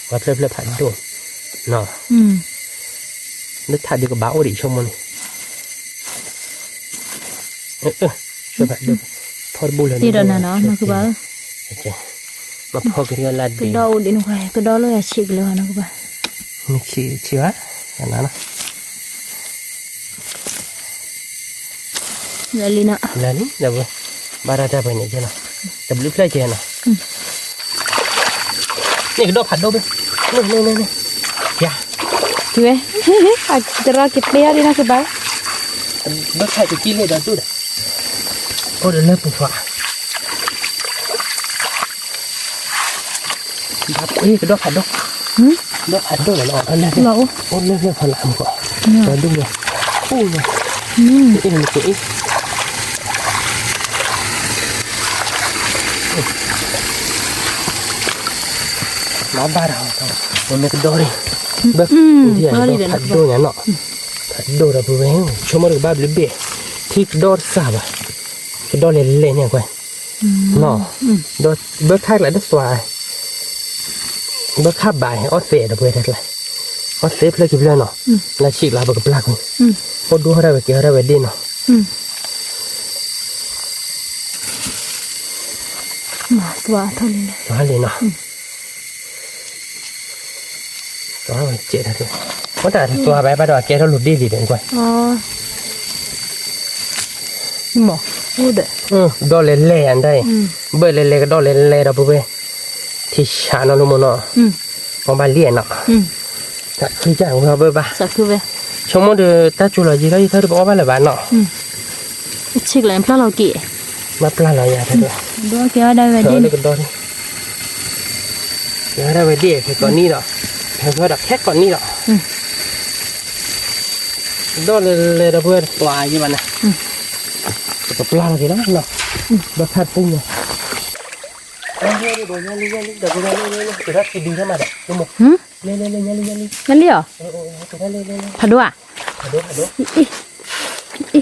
ပှၤဖျၢၣ်ဖျၢၣ်ဖးဒိၣ်, နီၤ, လၢထးဒုးကဘၣ်အိၣ်ဒံးဆိကမိၣ်န့ၣ်, ဖီတဘိလၢ, မၤဖီက့ၤလၢ်ဒံး, ကဒီၣ်အိၣ်ဒံးနခွါ ကဒီၣ်လၢယဆံးကလၢၤနကဘၣ်, ဆံးဆံးဘၣ်, လၢလံနီၤ, လၢလံ, ဘၣ်တၢ်တၢ်ပှဲၤန့ၣ်ကဲနီၤ, တဘျုးဖျၢၣ်ကဲနီၤ, န့ၣ်ကဒီၣ်ဖးဒိၣ်ဘၣ်, န့ၣ်န့ၣ်န့ၣ်, ယၤ, ကဝဲ, တရၢက့ၤပျဲအီၤဒ်နီၤကဘၣ်, ဘၢခၣ်ကကံၣ်လ့ၣ်ဒီးဒိၣ်ဒီး, အိၣ်ဒီးလၢပူၤဖး ဘၣ်ပှ့ၤကဒီၣ်ဖးဒိၣ်, ဒီၣ်ဖးဒိၣ်လီၤနီၤ, အိၣ်လၢဖျၢၣ်ဖီလာ်မူကီး, ဒီးဒိၣ်လီၤ, အ့ၣ်မ့ၢ်က့ၤအ့ၣ်, မၤဘၣ်ဒီး, မ့ၢ်ကဒီၣ်န့ၣ်, ဘၣ်, ဖးဒိၣ်ညါနီၤ, ဖးဒိၣ်ဒီးပဝဲ, ဆိကမိၣ်တကဘၣ်ဘျုးဘ့ၣ်, ထံကဒီၣ်တစၢ်ဘၣ်, ကဒီၣ်လဲၤလဲၤန့ၣ်ကွၢ်, နီၤ, ဒီးဘၢခၣ်ကျါတသွါ, ဘၢခၣ်ဘၣ်အီၣ်သဲးဒီးပဝဲတၢ်ကျါ, အီၣ်သဲးဖျၢၣ်ခံဖျၢၣ်နီၤ, လၢဆံးကျါပကပျၢ်ကွံာ်, အိၣ်ဒိၣ်ထီၣ်ဒၣ်ဝဲကဲထီၣ်ဒၣ်ဝဲဒ့ၣ်နီၤ သွါထီၣ်လံနီၤ, သွါဝဲကဲထီၣ်, အိၣ်တၢ်သွါဘၣ်ဘၣ်ဒီးကဲထီၣ်လိာ်ဒ့ၣ်လံဒီးကွၢ်, ဒီးလဲၤလဲၤယၤတၢ်အံၤ, ဘၢၣ်လဲၤလဲၤကဒီးလဲၤလဲၤဒီပုၢ်ဝဲၢ်, ထံဆးနီၤလၢမိၢ်နီၤ, အီၣ်ဘၣ်လံနီၤ, သးခုကၢ်ဝဲဘၢၣ်ဘၣ်, ဆိကမိၣ်ဒီးတၢ်ကၠိလီၤယံၤထီၣ်ယံၤထီၣ်ဒီးပအီၣ်ဘၣ်လၢၤဘၣ်နီၤ, ဆ့ကလၢပျၢ်လီၤက့ၤ, ဘၣ်ပျၢ်လီၤယၤတၢ်ဒီး, ကဲဝဲဒၣ်ဝဲဒ်န့ၣ်, ကဲဝဲဒၣ်ဝဲဒ်ဖဲကိးနံၣ်ဒီး, ဖဲဖဲဒီးဖဲကိးနံၣ်ဒီး, ဒီးလဲၤလဲၤဒီပုၢ်ဝဲၢ်တသွးယံၤဘၣ်န့ၣ်, ပကပျၢ်လီၤက့ၤလီၤ, ဘၢၣ်ခၣ်ပူၤန့ၣ်, ဒီးထံဒုးထီၣ်မးဒီး, ညါလံ, ညါလံ, ညါလံအီၤ, ဖးဒိၣ်ဧါ, အံၤ, အံၤ, အမ့ၢ်န့ၣ်နီၤ, ဝါလီၤဖဲလီၤ, ဝါလီၤဖဲဒီး, ဘၣ်ဒီးလၢမိၢ်, ဆါဒီး, လဲၤလဲၤလဲၤလဲၤလဲၤ, နီၢ်ကီၢ်စၢ်လီၤ, နီၢ်ကီၢ်စၢ်လီၤ, နီၢ်ကီၢ်စၢ်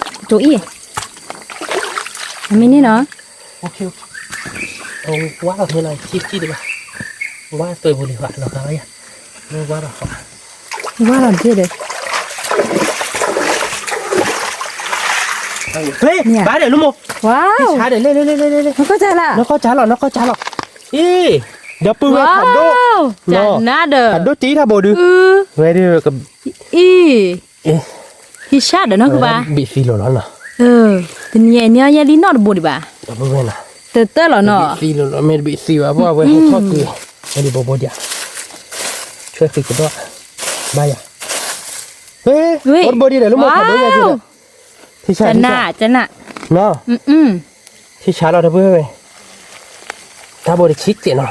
လီၤ, အံၤ, ဒီပုၢ်ဝဲၢ်ဖးဒိၣ်, ဖးဒိၣ်တ့ထီၣ်ဘိဒုး, ဝဲဒၣ်, အံၤ, ဟံၣ်ဆါဒီးနီၢ်ကဘၣ်, ဘံၣ်သံလိာ်လီၤနီၤ, တနံၤအံၤန့ၣ်ညါလံနီၢ်တဘိဒံးဘၣ်, တၢၢ်လီၤနီၤ, သံလိာ်လီၤ မ့ၢ်တဘံၣ်သံဘၣ် ပှၢ်ဝဲဟဲထီၣ်ကွံာ်, ဝဲဒၣ်ဘိဘိဒံး, ဆွဲဃံကဒီး, ဘၣ်ယၤ, အိၣ်တဘိဒံးဒီး လၢမိၢ်ဖးဒိၣ်ညါက့ၤဒီး, ထံဆး, ထံဆးလီၤဒီပုၢ်ဝဲၢ်, တၢ်ဘိတဆံးကဲးနီၤ,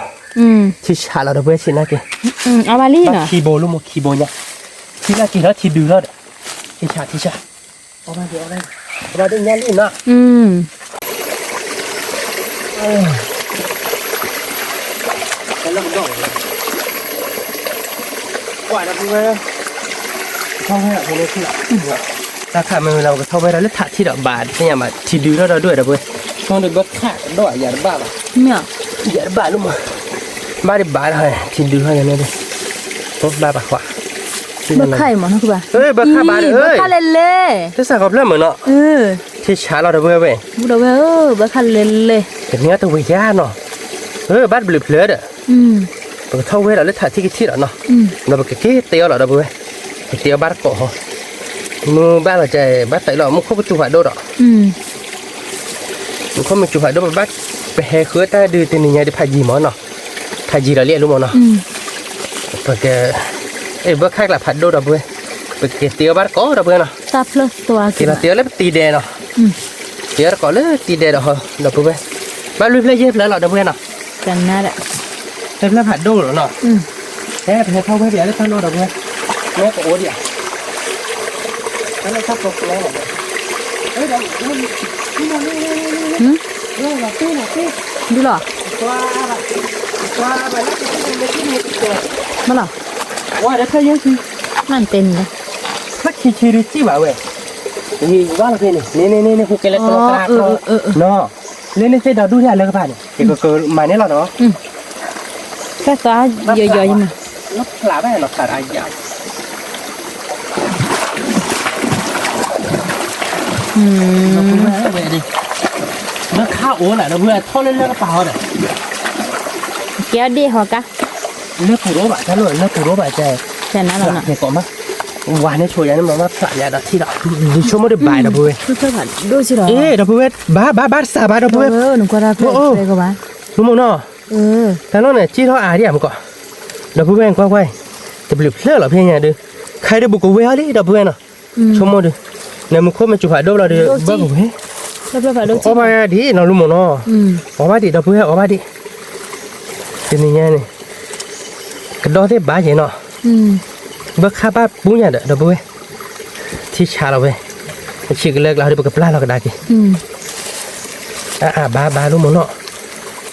ထံဆးလီၤဒီပုၢ်ဝဲၢ်ဆံးနၢ်က့ၤ, ဘၣ်ခံဘိလၢမိၢ် ခံဘိညါ, ထံနၢ်က့ၤထီၣ်ထံဒုးထီၣ်ဒီး, ထံဆး ထံဆး, အီၣ်ဘၣ်ဒံး အီၣ်ဘၣ်ဒံး, အီၣ်ဘၣ်ဒံးညါလံနီၤ, ကွၢ်ဒီပုၢ်ဝဲၢ်, ထီၣ်ဝဲဒၣ်ဖဲန့ၣ်ထံၣ်လီၤ, တၢ်ခးမ့ၢ်ဝဲလၢပကထီၣ်ဝဲဒၣ်လၢထးထံၣ်ဒီး ဘၣ်တသ့ၣ်ညါဘၣ် ထံဒုးထီၣ်ဒီးဒွဲၣ်ဒီပုၢ်ဝဲၢ်, ဆိဒီးဘၢၣ်ခးကဒီးယၤတဘၣ်ဘၣ်, ယၤတဘၣ်လၢမး, ဘၣ်ဒံးဘၣ်ဒီး, ထံဒုးထီၣ်ယၤန့ၣ်ဒီး, ဘၣ်ပာ်ဃာ်, ဘၢၣ်ခးအံၤမးနီၤ, ဘၢၣ်ခးဘၣ်ဒီး, ဘၢၣ်ခးလဲၤလဲၤ, တၢ်စးခီဖျၢၣ်မုာ်နီၤ, ထံဆးလီၤဒီပုၢ်ဝဲၢ်, ဘၣ်ခးလဲၤလဲၤ, တနံၤတဝံၤယါနီၤ, ဘၣ်တဘျုးဖျၢၣ်ဒီး ပကထီၣ်ဝဲဒီးလၢထးထံၣ်ကထံၣ်ဒီးနီၤ, ဒီးပကက့ၤတ့အီၤလီၤဒီပုၢ်ဝဲၢ်, ကတ့အီၤဘၣ်တကိးဟီ, မုၢ်ဘၣ်လီၤကဲ ဘၣ်သးလီၤ မူခိၣ်ပသူဖးဒိၣ်ဒီး, မူခိၣ်ပသူဖးဒိၣ် ပဘၣ်, ပဟဲဃုတၢ်ဒုးတနံၤညါဒုးဖးယံၤမးနီၤ, ဖးယံၤလီၤလံအလူမးနီၤ, ပက, အဘၢၣ်ခးကျးဖးဒိၣ်ဒီပုၢ်ဝဲၢ်, ပကက့ၤတ့အီၤဘၣ်တကိးဒီပုၢ်ဝဲၢ်နီၤ, က့ၤလီၤတ့အီၤလၢပတံၤဒဲးနီၤ, တ့အီၤတကိးလၢတံၤဒဲးဒီးဟီ ဒီပုၢ်ဝဲၢ်, ဘၣ်လွံၢ်ဖျၢၣ်ယဲၢ်ဖျၢၣ်လီၤဒီပုၢ်ဝဲၢ်နီၤ, တဖျၢၣ်ဖးဒိၣ်လီၤနီၤ, ဟဲပဟဲထီၣ်ဝဲဒံးလၢတၢ်လီၢ်ဒီပုၢ်ဝဲၢ်, မ့ၢ်ကအိၣ်ဒံးဧါ, တၢ်လီၢ်တၢ်ပီးကျီလီၤ, ဒုလီၤ, မ့ၢ်လီၤ, ဝါဒီးဖဲယဲၢ်ဆံ, မ့ၢ်တဲန့ၣ်လီၤ, ဖဲခံဆံဒုစံၣ်ဘၣ်ဝဲ, ဝါလီၤဖဲန့ၣ် န့ၣ်န့ၣ်န့ၣ် ဟူးကဲလၢကျီကျါကျီ, နီၤ, လၢန့ၣ်သ့ၣ်ဒီးဒူၣ်ထဲအလၢကပၤန့ၣ် ယကမၤန့ၢ်လီၤနီၤ, တၢ်သွါယီၤယီၤယမၤ, ဖျးဘၣ်နီၤ ဖျးတအါယၤ လၢခါအိၣ်လၢဒီပုၢ်ဝဲၢ် ထီၣ်လၢလၢကပၤဟီဒီး, ကဲဒ့ၣ်ဟီကါ, လၢပူၤရိဘၣ်တၢ်လိၣ် လၢပူၤရိဘၣ်ကဲ, ဖဲကိးမး, ဝၤန့ၣ်ဆိယၤန့ၣ်မး မၤဖျးယၤဒီးထံၣ်ဒီး, ဒုးဆိကမိၣ်တဘၣ်ဒီပုၢ်ဝဲၢ်, ဒီပုၢ်ဝဲၢ်, ဘၣ်ဘၣ်ဘၣ်တစးဘၣ်ဒီပုၢ်ဝဲၢ်, အိၣ်, မ့ၢ်နီၤ, တၢ်လီၢ်န့ၣ် က့ၢ်ထီၣ်အါဒံးမးကီး, ဒီပုၢ်ဝဲၢ်ကွၢ်ကွၢ်, တဘျုးဖျၢၣ်လီၤဖဲညါဒုး, ခါဒုးဘူးကဝဲၤအီၤလံဒီပုၢ်ဝဲၢ်နီၤ, ဆိကမိၣ်ဒုး, နမူခိၣ်မ့ၢ်စူၤဖးဒိၣ်ဘျီဒီး ဘၣ်ကဝဲၤ, အီၣ်ဘၣ်ဒံးနီၤ လူမ့ၢ်နီၤ, အီၣ်ဘၣ်ဒံးဒီပုၢ်ဝဲၢ် အီၣ်ဘၣ်ဒံး, တနံၤညါန့ၣ်, ကဒီးသ့ၣ်ဘၣ်ယဲနီၤ, ဘၢၣ်ခါဘၣ်ပူညါဒီး ဒီပုၢ်ဝဲၢ်, ထံဆးလီၤဝဲ, ပဆံးကလၢကျါဒီး ပကပျၢ်လီၤကဒါက့ၤ, အဘၣ်ဘၣ်လူမ့ၢ်နီၤ,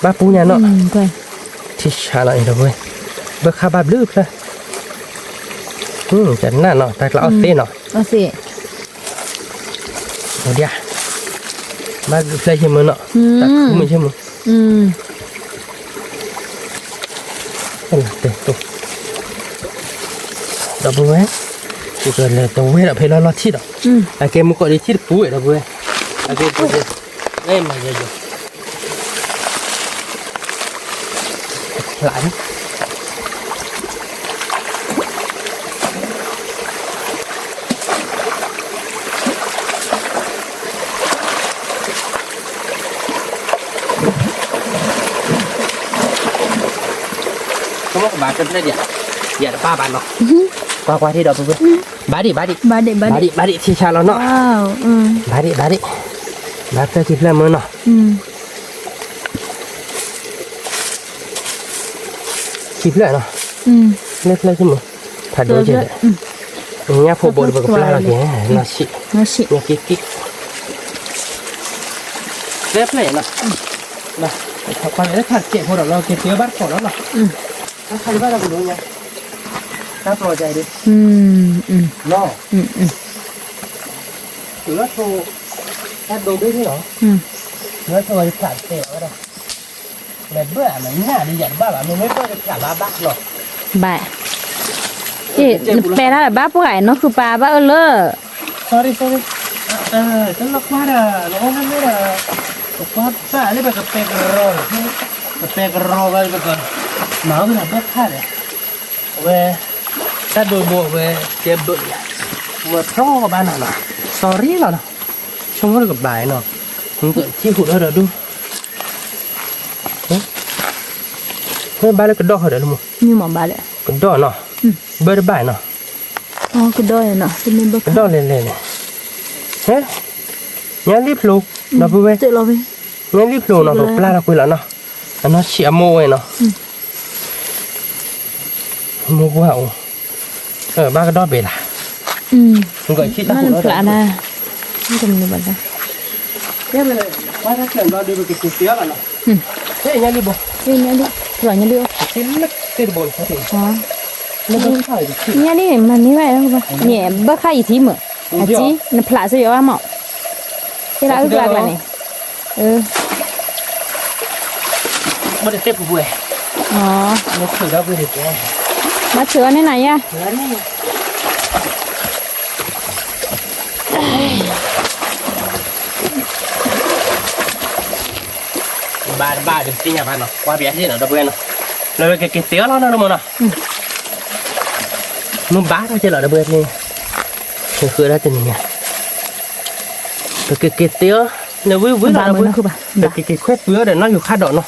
ဘၣ်ပူညါနီၤ, ထံဆးလီၤအံၤဒီပုၢ်ဝဲၢ်, ဘၢၣ်ခါဘၣ်ဘျုးဖျၢၣ်, ကနၣ်နီၤ တၢ်ကျါအီၣ်သ့နီၤ, အီၣ်ဒံး, ဘၣ်ဘျုးဖျၢၣ်ယမုၢ်နီၤ, တၢ်ခူမုၢ်ယမုၢ် ဒီပုၢ်ဝဲၢ်, ယကလဲၤတဝဲဒီးဖဲလီၤလီၢ်ထံၣ်ဒီး, အကဲမုၢ်ကီးဒ်ထံၣ်တပူၤဝဲဒီပုၢ်ဝဲၢ်, အကဲပူၤ, မၤယၤယၤ, ဖျးန့ၣ် ဒီပုၢ်ဝဲၢ်, ယကလဲၤတဝဲဒီးဖဲလီၤလီၢ်ထံၣ်ဒီး, ဘၣ်တဖျၢၣ်ဒံး, ယတဘၣ်ဘၣ်နီၤ, ကွၢ်ကွၢ်ထံၣ်ဒီးပဝဲ, ဘၣ်ဒံး ဘၣ်ဒံး, ဘၣ်ဒံး ဘၣ်ဒံး ထံဆါလီၤနီၤ, ဘၣ်ဒံး ဘၣ်ဒံး, ဘၣ်ဖျၢၣ်ခံဖျၢၣ်မၢနီၤ, ခံဖျၢၣ်နီၤ, လၢဖျၢၣ်ခံမၢ, ဖးဒိၣ်ကဲဒီး, ညၣ်ဖိဘိတပကပျၢ်လီၤက့ၤ, နီၢ်ဆံး, ညၣ်က့ၤက့ၤ, သၢဖျၢၣ်နီၤ, ထးကဲးဖိဒီးလီၤ က့ၤတဲဘၣ်တကိးလီၤနီၤ, တၢ်ခါဒံးဘၣ်ဒီးပဒိညါ, တၢ်ပျီၤကဲဒီး, လီၤ, လၢထိ, တၢ်ဒိဘ့ၣ်န့ၣ်လီၤ, လၢထိဝဲဖျးတဲာ်ဝဲဒၣ်, မ့ၢ်ဘၣ်မ့ၢ်ညၣ်ဒီးယတဘၣ်ဘၣ် မ့မ့ၢ်ဘၣ်ဒီးဖျးဘၣ်ဘၣ်လီၤ, ဘၣ်, နပဲာ်တၢ်ဒီးဘၣ်ပှၢ်နီၢ်ဃုပၤ ဘၣ်အၢလၢ sorry sorry, တလီၤကွၢ်ဒီး နအိၣ်မ့ၢ်မ့ၢ်ဒီး, ပကွၢ်ဘၣ်လၢပကပဲကရီ, ပပဲကရီဝဲပက, မၤဝဲဒၣ်ဘၣ်ခါဒီး, အဝဲ, တၢ်ဒိဘိအဝဲ, တဲဘၣ်, ဝဲဖျီဘၣ်နၤနီၤ, sorry လီၤနီၤ, ဆိကမိၣ်တကဘၣ်နီၤ, နကထံၣ်ဟူးဒီးဒိၣ် မ့ၢ်ဘၣ်လၢကဒီၣ်ဃီဒီးလၢမူ, ကဒီၣ်နီၤ, ဘၢတဘၣ်နီၤ, ကဒီၣ်လဲၤလဲၤန့ၣ်, ဟဲ, ညၣ်လံၣ်ဖျိ, ဒီပုၢ်ဝဲၢ်, ညၣ်လံၣ်ဖျိနီၤ ပကပျၢ်လီၤကွံာ်လီၤနီၤ, အနီၢ်ဆံးအမိၢ်ဝဲနီၤ, မိၢ်ပှၢ်အိၣ်, ဘၣ်ကဒီၣ်ဘဲလၢ်, နကထံၣ်တၢ်ဟူးဒီး, ညၣ်လံၣ်ဘိ, ညၣ်လံၣ်, ညၣ်လံၣ်, ညၣ်လံၣ်မၤန့ၢ်ဘၣ်, အကံ, နဖျးစ့ၢ်ကီးဘၣ်မး, ဟ့ၣ်လၢအုၣ်ကျါကျါန့ၣ်, မ့ၢ်တသ့ၣ်ပူၤပူၤ, မၤထုးအီၤန့ၣ်နၤယါ ဘၣ်တဘၣ်ဒီးသ့ၣ်ညါဘၣ်နီၤ ကွၢ်ပယါသ့ၣ်နီၤ ဒီပုၢ်ဝဲၢ်နီၤ, လၢပကက့ၤသ့အီၤလီၤနီၤ မ့ၢ်နီၤ, မုၢ်ဘၣ်ထီၣ်ကဲလီၤ ဒီပုၢ်ဝဲၢ်သ့ၣ်, ဃုဒၣ်တနံၤညါ, ပကက့ၤသ့အီၤ, လၢဝံၤဝံၤလီၤ ဒီပုၢ်ဝဲၢ်, ပကက့ၤခွဲးသွံအီၤဒီးနီၢ်ယိၤခါဒီးနီၤ,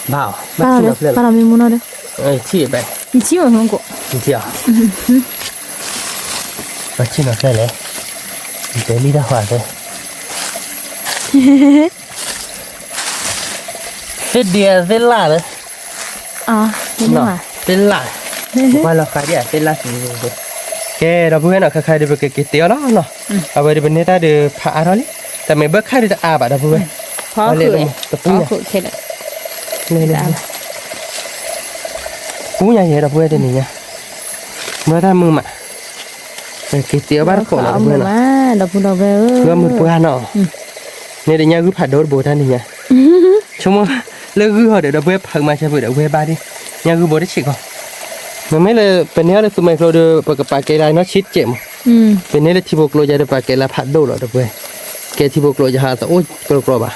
ဘၣ်အီၤ, ဘၣ်ထံၣ်နီၤဖျၢၣ်လီၤ, ထံၣ်ဘၣ်, ထံၣ်အီၤ, ဘၣ်ထံၣ်နီၤဖျၢၣ်လဲၣ်, တဲလံတၢ်ဃီသ့ သ့ၣ်ဒံးသ့ၣ်လၣ်လၢ, သ့ၣ်လၣ်, ပှၤလီၤဃးဒ်အသ့ၣ်လၣ်သ့, ကဲ ဒီပုၢ်ဝဲၢ်နီၤ ခါခါဒီးပကက့ၤသ့အီၤလီၤနီၤ, အဝဲဒီးပန့ၢ်တၢ်ဒီးဖးအါထီၣ်လံ, တမ့ၢ်ဘၢခါဒီးတအါဘၣ် ဒီပုၢ်ဝဲၢ်, တပူၤညါ, ပူၤညါယဲ ဒီပုၢ်ဝဲၢ်တနံၤညါ, မ့ၢ်တၢ်မုာ်မး, က့ၤသ့အီၤဘၣ်တကိးနီၤ ဒီပုၢ်ဝဲၢ်နီၤ, ဒီပုၢ်ဝဲၢ်ဧၢ, မုၢ်ပှၢ်နီၤ, န့ၣ်ဒီးညၣ်ဂုၢ်ဖးဒိၣ်တဘိတၢ်နံၤညါ, ဆိကမိၣ်, လၢဂုၢ်ဟီဒီး ဒီပုၢ်ဝဲၢ်ဖးမၤဆၢဖုးဒီး ဝဲဘၣ်ဒ်, ညၣ်ဂုၢ်ဘိတဆံးကီး, မ့မ့ၢ်လၢ ပန့ၢ်အီၤလၢသူမဲာ်ကျိဒီး ပကပာ်ကဲလၢနီၢ်ဆံးတစဲးမး, ပန့ၢ်လၢထံဖိကျိယါဒီး ပာ်ကဲလၢဖးဒိၣ်လီၤ ဒီပုၢ်ဝဲၢ်, ကဲထံဖိကျိယါဟးသအိၣ်ကျိကျိဘၣ် ဘၣ်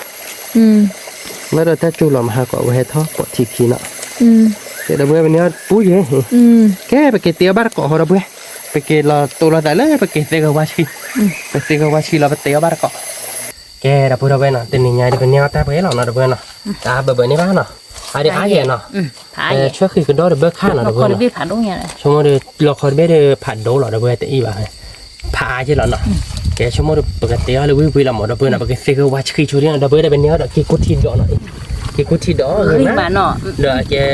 ဒီးတၢ်ကၠိလီၤမဟါကီး ဝဲဟဲထီၣ်ပိာ်ထံခံနီၤ, ဒီပုၢ်ဝဲၢ်ပန့ၢ်အီၤပူၤယဲ, ကဲ ပက့ၤသ့အီၤဘၣ်တကိးဟီ ဒီပုၢ်ဝဲၢ်, ပက့ၤလီၤတိၢ်လီၤသးလၢပက့ၤသ့ကဝါဆှံ, ပသ့ကဝါဆှံလီၤ ပသ့အီၤဘၣ်တကိး, ကဲ ဒီပုၢ်ဝဲၢ်နီၤ တနံၤညါဒီးပန့ၢ်အီၤတၢ်ပှဲၤလီၤနီၤ ဒီပုၢ်ဝဲၢ်နီၤ, တၢ်ဘၢဘၢန့ၣ်ဘၣ်နီၤ, အါဒံးအါယဲၢ်နီၤ, ဆှၢဃံးကဒီးဒီးဘၢခါနီၤ ဒီပုၢ်ဝဲၢ်နီၤ, ဆိကမိၣ်ဒီး လီၤခီတဘ့ၣ်ဒီးဖးဒိၣ်လီၤ ဒီပုၢ်ဝဲၢ်တအံၤဘၣ် ဖးအါက့လီၤနီၤ, ကဲဆိကမိၣ်ဒီး ပကသ့အီၤလၢဝံၤဝံၤလီၤမး ဒီပုၢ်ဝဲၢ်နီၤ, ပကသ့ကဝါဆှံဆိဒ်နီၤ ဒီပုၢ်ဝဲၢ် ဒီးပန့ၢ်အီၤဒီးက့ၤကိးထံဒီးနီၤ, က့ၤကိးထံဒီးဂ့ၤမး, ဒီးကဲ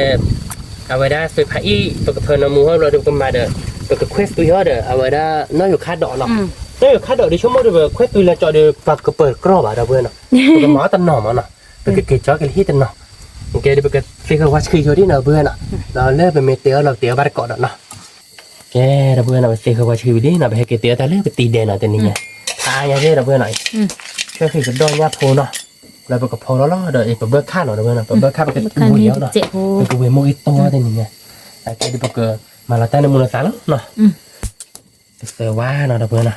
အဝဲဒၣ်သုးဖးအံၣ် ပကဖၢနၢမူဟီဘျီဒီးပကမၤဒီး ပကခွဲးသွံအီၤဒီး အဝဲဒၣ်နီၢ်ယိၤခါဒီးနီၤ, နီၢ်ယိၤခါဒီးဒီးဆိကမိၣ်ဒီး ပခွဲးသွံလၢကၠီဒီး ပှၤကပၢၤတကြၢးဘၣ် ဒီပုၢ်ဝဲၢ်နီၤ, ပကမၤအီၤတနီၤမးနီၤ, ပကက့ၤကၠီက့ၤလၢဟံၣ်တနီၤ, ကဲဒီးပကသ့ကဝါဆှံဆိဒ်နီၤ ဒီပုၢ်ဝဲၢ်နီၤ, ဒီးလၢပမ့ၢ်သ့အီၤလီၤ ပသ့အီၤဘၣ်တကိးဒီးနီၤ ကဲ ဒီပုၢ်ဝဲၢ်နီၤ ပသ့ကဝါဆှံဝံၤလံနီၤ ပဟဲက့ၤသ့အီၤတၢ်လၢပသံဒဲးနီၤ တနံၤညါ, ဖးညါက့ ဒီပုၢ်ဝဲၢ်နီၤ, ဆှၢဃံးကဒီးညၣ်ဖိနီၤ, လၢပကဖီလီၤလီၤဒီး ပဘၢခါနီၤ ဒီပုၢ်ဝဲၢ်နီၤ, ပဘၢခါပကဝံၤအီၤနီၤ, ပကဝံၤမိၢ်ဂ့ၤတီတနံၤညါ, အကဲဒီးပကမၤလီၤတၢ်န့ၣ်မူလီၤသးလီၤနီၤ ပသၢဝါနီၤ ဒီပုၢ်ဝဲၢ်နီၤ,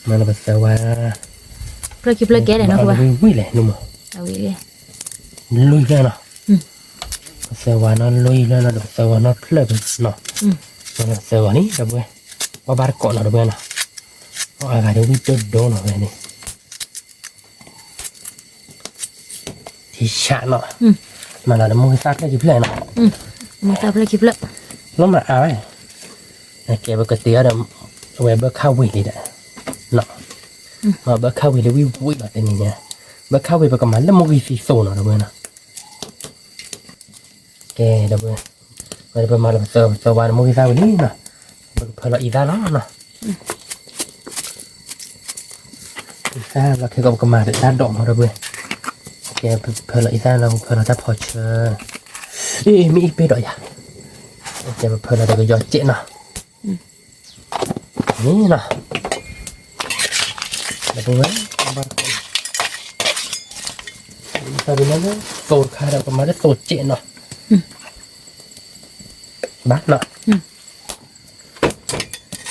မၤလီၤပသၢဝါ, ဖျၢၣ်ခံဖျၢၣ်ကဲလဲၣ်နီၤ ဝံၤဝံၤလဲၣ် နမ့ၢ်, လွံၢ်ဖျၢၣ်နီၤ, ပသၢဝါနီၤ လွံၢ်ဖျၢၣ်နီၤ ဒီးပသၢဝါနီၤဖျၢၣ်နီၤ, မၤလီၤပသၢဝါန့ၣ် ဒီပုၢ်ဝဲၢ်, အီၣ်ဘၣ်တကိးနီၤ ဒီပုၢ်ဝဲၢ်နီၤ, အီၣ်အဂၤဒီးဝံၣ်တဒိနီၤ ဝဲန့ၣ် ထံဆးနီၤ, မၤလီၤဒီးမိၢ်ဂ့ၤသၣ်ဖျၢၣ်ခံဖျၢၣ်နီၤ, မၤသၣ်ဖျၢၣ်ခံဖျၢၣ်, လီၤမၤအါဝဲ, ကဲပကတ့အီၤဒီး, အဝဲဘၢခၣ်ဝံၤလံဒီး, ဘၢခၣ်ဝံၤလံဝံၣ်ဝံၣ်လီၤတနံၤညါ, ဘၢခၣ်ဝံၤပကမၤလၢမိၢ်ဂံၢ်သံသိးနီၤ ဒီပုၢ်ဝဲၢ်နီၤ, ကဲ ဒီပုၢ်ဝဲၢ်, ဝဲဒၣ်ပမၤလီၤပသၢပသၢဝါန့ၣ်မိၢ်ဂံၢ်သၣ်ဝံၤလံနီၤ, ပကဖၢလီၤအံသၣ်လီၤနီၤ အံသၣ်လီၤခဲကီးပကမၤဒီးတၢ်ဒိးမး ဒီပုၢ်ဝဲၢ်, ကဲပဖၢလီၤအံသၣ်လီၤ ပဖၢလီၤတၢ်ဖီဆၢ, အ့ မ့ၢ်အံပ့ၢ်ဒီးယၤ, ကဲပဖၢလီၤဒီးကယီၤစဲးနီၤ, န့ၣ်နီၤ, ဒီပုၢ်ဝဲၢ်, သိးတခါဒီးပမၤလၢသိးစဲးနီၤ, ဘၣ်နီၤ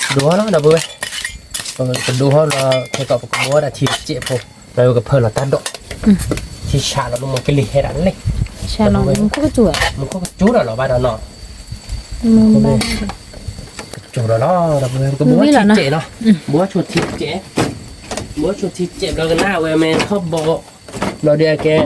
ဒိးအီၤလီၤ ဒီပုၢ်ဝဲၢ်, ပကဒိးအီၤလီၤ ခဲကီးပကဘိးဒၣ်ထံတစဲးဖိ, ဒီးပကဖၢလီၤတၢ်ဒိး, ထံဆးလီၤ လၢမ့ၢ်ကလံၤဟဲဒၣ်လဲၣ်, မူခိၣ်ကစူၤဒီးလီၤဘၣ်ဒီးနီၤ, ကစူၤဒီးလီၤ ဒီပုၢ်ဝဲၢ် ပကဘိးထံစဲးလီၤ, ဘိးဆိထံစဲး, ဘိးဆိထံစဲး ဘျီကနၣ်ဝဲမ့ၢ်ထီၣ်ဘီ ဘျီဒီးအကဲ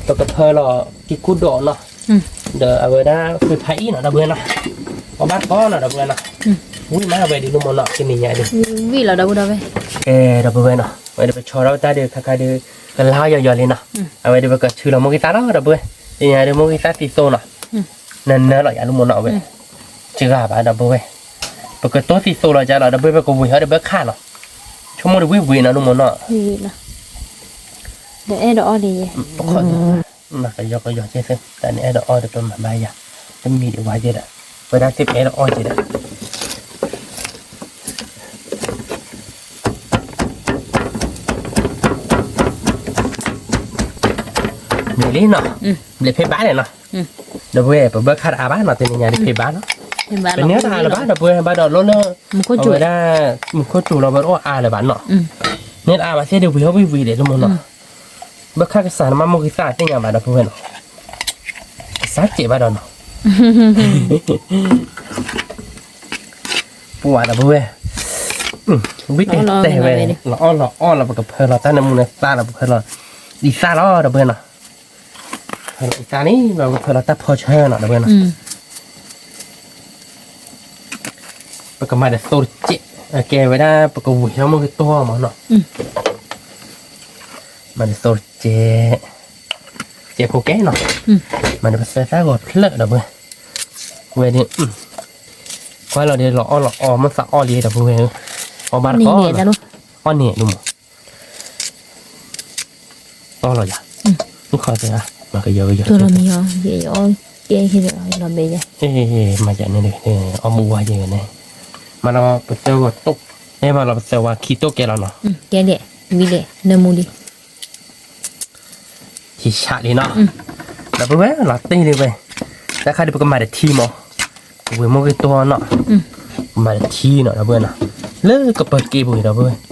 ပကဖၢလီၤက့ၤကူၣ်ဒိးနီၤ, ဒီးအဝဲဒၣ်ဃ့ဖးအံၣ်နီၤ ဒီပုၢ်ဝဲၢ်နီၤ, အီၣ်ဘၣ်တကိးနီၤ ဒီပုၢ်ဝဲၢ်နီၤ, ဝံၣ်မးအဝဲဒုးလၢမ့ၢ်နီၤ တနံၤညါဒုး, ဝံၣ်လီၤ ဒီပုၢ်ဝဲၢ်, ကဲ ဒီပုၢ်ဝဲၢ်နီၤ, အဝဲဒၣ်ပဆီထီၣ်တၢ်ဒုးခါခါဒုး, ကလါယီၤယီၤလံနီၤ, အဝဲဒၣ်ပကဆူလီၤမိၢ်ဂံၢ်သၣ်လီၤ ဒီပုၢ်ဝဲၢ်, တနံၤညါဒုးမိၢ်ဂံၢ်သၣ်သံသိးနီၤ, နနၢလီၤယၤလၢမ့ၢ်နီၤ အဝဲ, စှၤဂၤဘၣ် ဒီပုၢ်ဝဲၢ်, ပကတိၢ်သံသိးလီၤကလီၤ ဒီပုၢ်ဝဲၢ် ပကဝံၤဟီဒီးဘၢခၣ်လီၤ, ဆိကမိၣ်ဒုးဝံၣ်ဝံၣ်နီၤ လၢမ့ၢ်နီၤ, ဒီးအဲၣ်ဒိးအီၣ်လံယဲ, ပခီၣ်, မၤကယီကယီကဲသ့, တၢ်န့ၣ်အဲၣ်ဒိးအီၣ်ဒီးပမၤဘၣ်ယၤ, တမံၤဒံးဝါကဲဒီး, ဝဲဒၣ်သ့ၣ်ပအဲၣ်ဒိးအီၣ်ကဲဒီး န့ၣ်လံနီၤ, ဘျဲးဖဲဘၣ်လဲၣ်နီၤ, ဒီပုၢ်ဝဲၢ် ပဘၢခၣ်တအါဘၣ်နီၤ တနံၤညါဒုးဖဲဘၣ်နီၤ, ပန့ၢ်တအါလၢၤဘၣ် ဒီပုၢ်ဝဲၢ် ဘၣ်ဒီးလီၤလၢ, အဝဲဒၣ်, မူခိၣ်စူၤလီၤ ပတအီၣ်အါလၢၤဘၣ်နီၤ, န့ၢ်တအါဘၣ်သ့ၣ်ဒုးဝံၤဟီၣ်ဝံၣ်ဝံၤဒံးလၢမ့ၢ်နီၤ, ဘၢခၣ်ကစၢ်နမါမိၢ်ဂံၢ်သၣ်သ့ၣ်ညါဘၣ် ဒီပုၢ်ဝဲၢ်နီၤ, ကစၢ်စဲးဘၣ်ဒီးနီၤ ပှၤ ဒီပုၢ်ဝဲၢ်, ဝံၣ်တဲာ်တဲာ်ဝဲ, လီၤအီၣ်လီၤအီၣ်လီၤ ပကဖၢလီၤတၢ်နၢမူနၢသါလီၤ ပကဖၢလီၤ, အံသၣ်လီၤ ဒီပုၢ်ဝဲၢ်နီၤ, ဖၢလီၤအံသၣ်န့ၣ် ပကဖၢလီၤတၢ်ဖီဆၢနီၤ ဒီပုၢ်ဝဲၢ်နီၤ, ပကမၤဒီးသိးတစဲး, ကဲဝဲဒၣ် ပကဝံၤဟီမိၢ်ဂံၢ်သၣ်မးနီၤ, မၤဒီးသိးတစဲး, စဲးဖိကဲနီၤ, မၤဒီးပသၢသၣ်ဂီၤဖျၢၣ် ဒီပုၢ်ဝဲၢ်, ဝဲဒၣ်, ကွၢ်လီၤဒီးလီၤအီၣ်လီၤအီၣ် မ့ၢ်သးအီၣ်လံ ဒီပုၢ်ဝဲၢ်, အီၣ်ဘၣ်တကိး, အီၣ်န့ၢ်ဒိၣ်မး, အီၣ်လီၤယၤ, မ့ၢ်ခီတဲ, မၤကယီကယီ, မၤယၤန့ၣ်ဒုး, အီၣ်မူဝါယဲန့ၣ်, မၤလီၤပသၢဝါတိၢ်, မၤလီၤပသၢဝါခံတိၢ်ကဲလီၤနီၤ, ကဲလဲၣ်, ဝံၤလဲၣ်, နၢမူလံ ထံဆးလံနီၤ, ဒီပုၢ်ဝဲၢ် လီၤတ့ၢ်လံဝဲ, တၢ်ခါဒုးပကမၤဒီးထံမး, ဝံၤမိၢ်ဂံၢ်သၣ်နီၤ, ကမၤဒီးထံနီၤ ဒီပုၢ်ဝဲၢ်နီၤ, လၢကပၢၤက့ၤပူၤ ဒီပုၢ်ဝဲၢ်,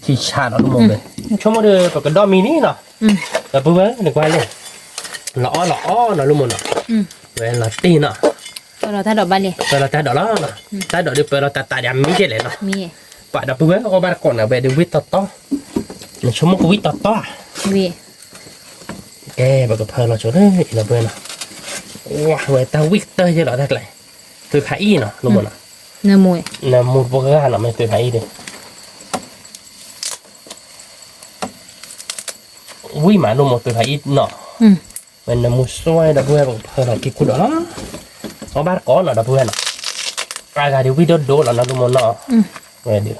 ထံဆးလီၤ ဒီမိၢ်ဝဲ, ဆိကမိၣ်ဒီး ပကဒီမံၤလံနီၤ, ဒီပုၢ်ဝဲၢ် နကွၢ်လဲၣ်, လီၤအီၣ်လီၤအီၣ်နီၤ လၢမိၢ်နီၤ, ဝဲလီၤတ့ၢ်နီၤ, ပၢလီၤတၢ်ဒိးဘၣ်လဲၣ်, ပၢလီၤတၢ်ဒိးလီၤ, တၢ်ဒိးဒုးပၢလီၤတၢ်တၢ်ဒ်မံၤကဲလဲၣ်နီၤ, ပှၤဒီပုၢ်ဝဲၢ် အီၣ်ဘၣ်တကိးန့ၣ် ဝဲဒုးဝံၣ်တီတီ, နဆိကမိၣ်ကဝံၣ်တီတီဧါ, ကဲ ပကဖၢလီၤဆိလၢအံၤ ဒီပုၢ်ဝဲၢ်နီၤ, ဝဲတၢ်ဝံၣ်ကတၢၢ်ယဲလီၤတၢ်ကျဲ, သုးခါအံၤနီၤ လၢမိၢ်နီၤ, နၢမူပှၢ်နီၤ မ့ၢ်သုးခါအံၤဒီး ဝံၣ်မး လၢမိၢ်သုးခါအံၤနီၤ, ဝဲနၢမူစွဲ ဒီပုၢ်ဝဲၢ် ပကဖၢလီၤက့ၤကူၣ်ဒီးလီၤ, အီၣ်ဘၣ်တကိးနီၤ ဒီပုၢ်ဝဲၢ်နီၤ, အါဂၤဒုးဝံၣ်ဒိၣ်ဒိၣ်လီၤနီၤ လၢမိၢ်နီၤ, ဝဲဒုး,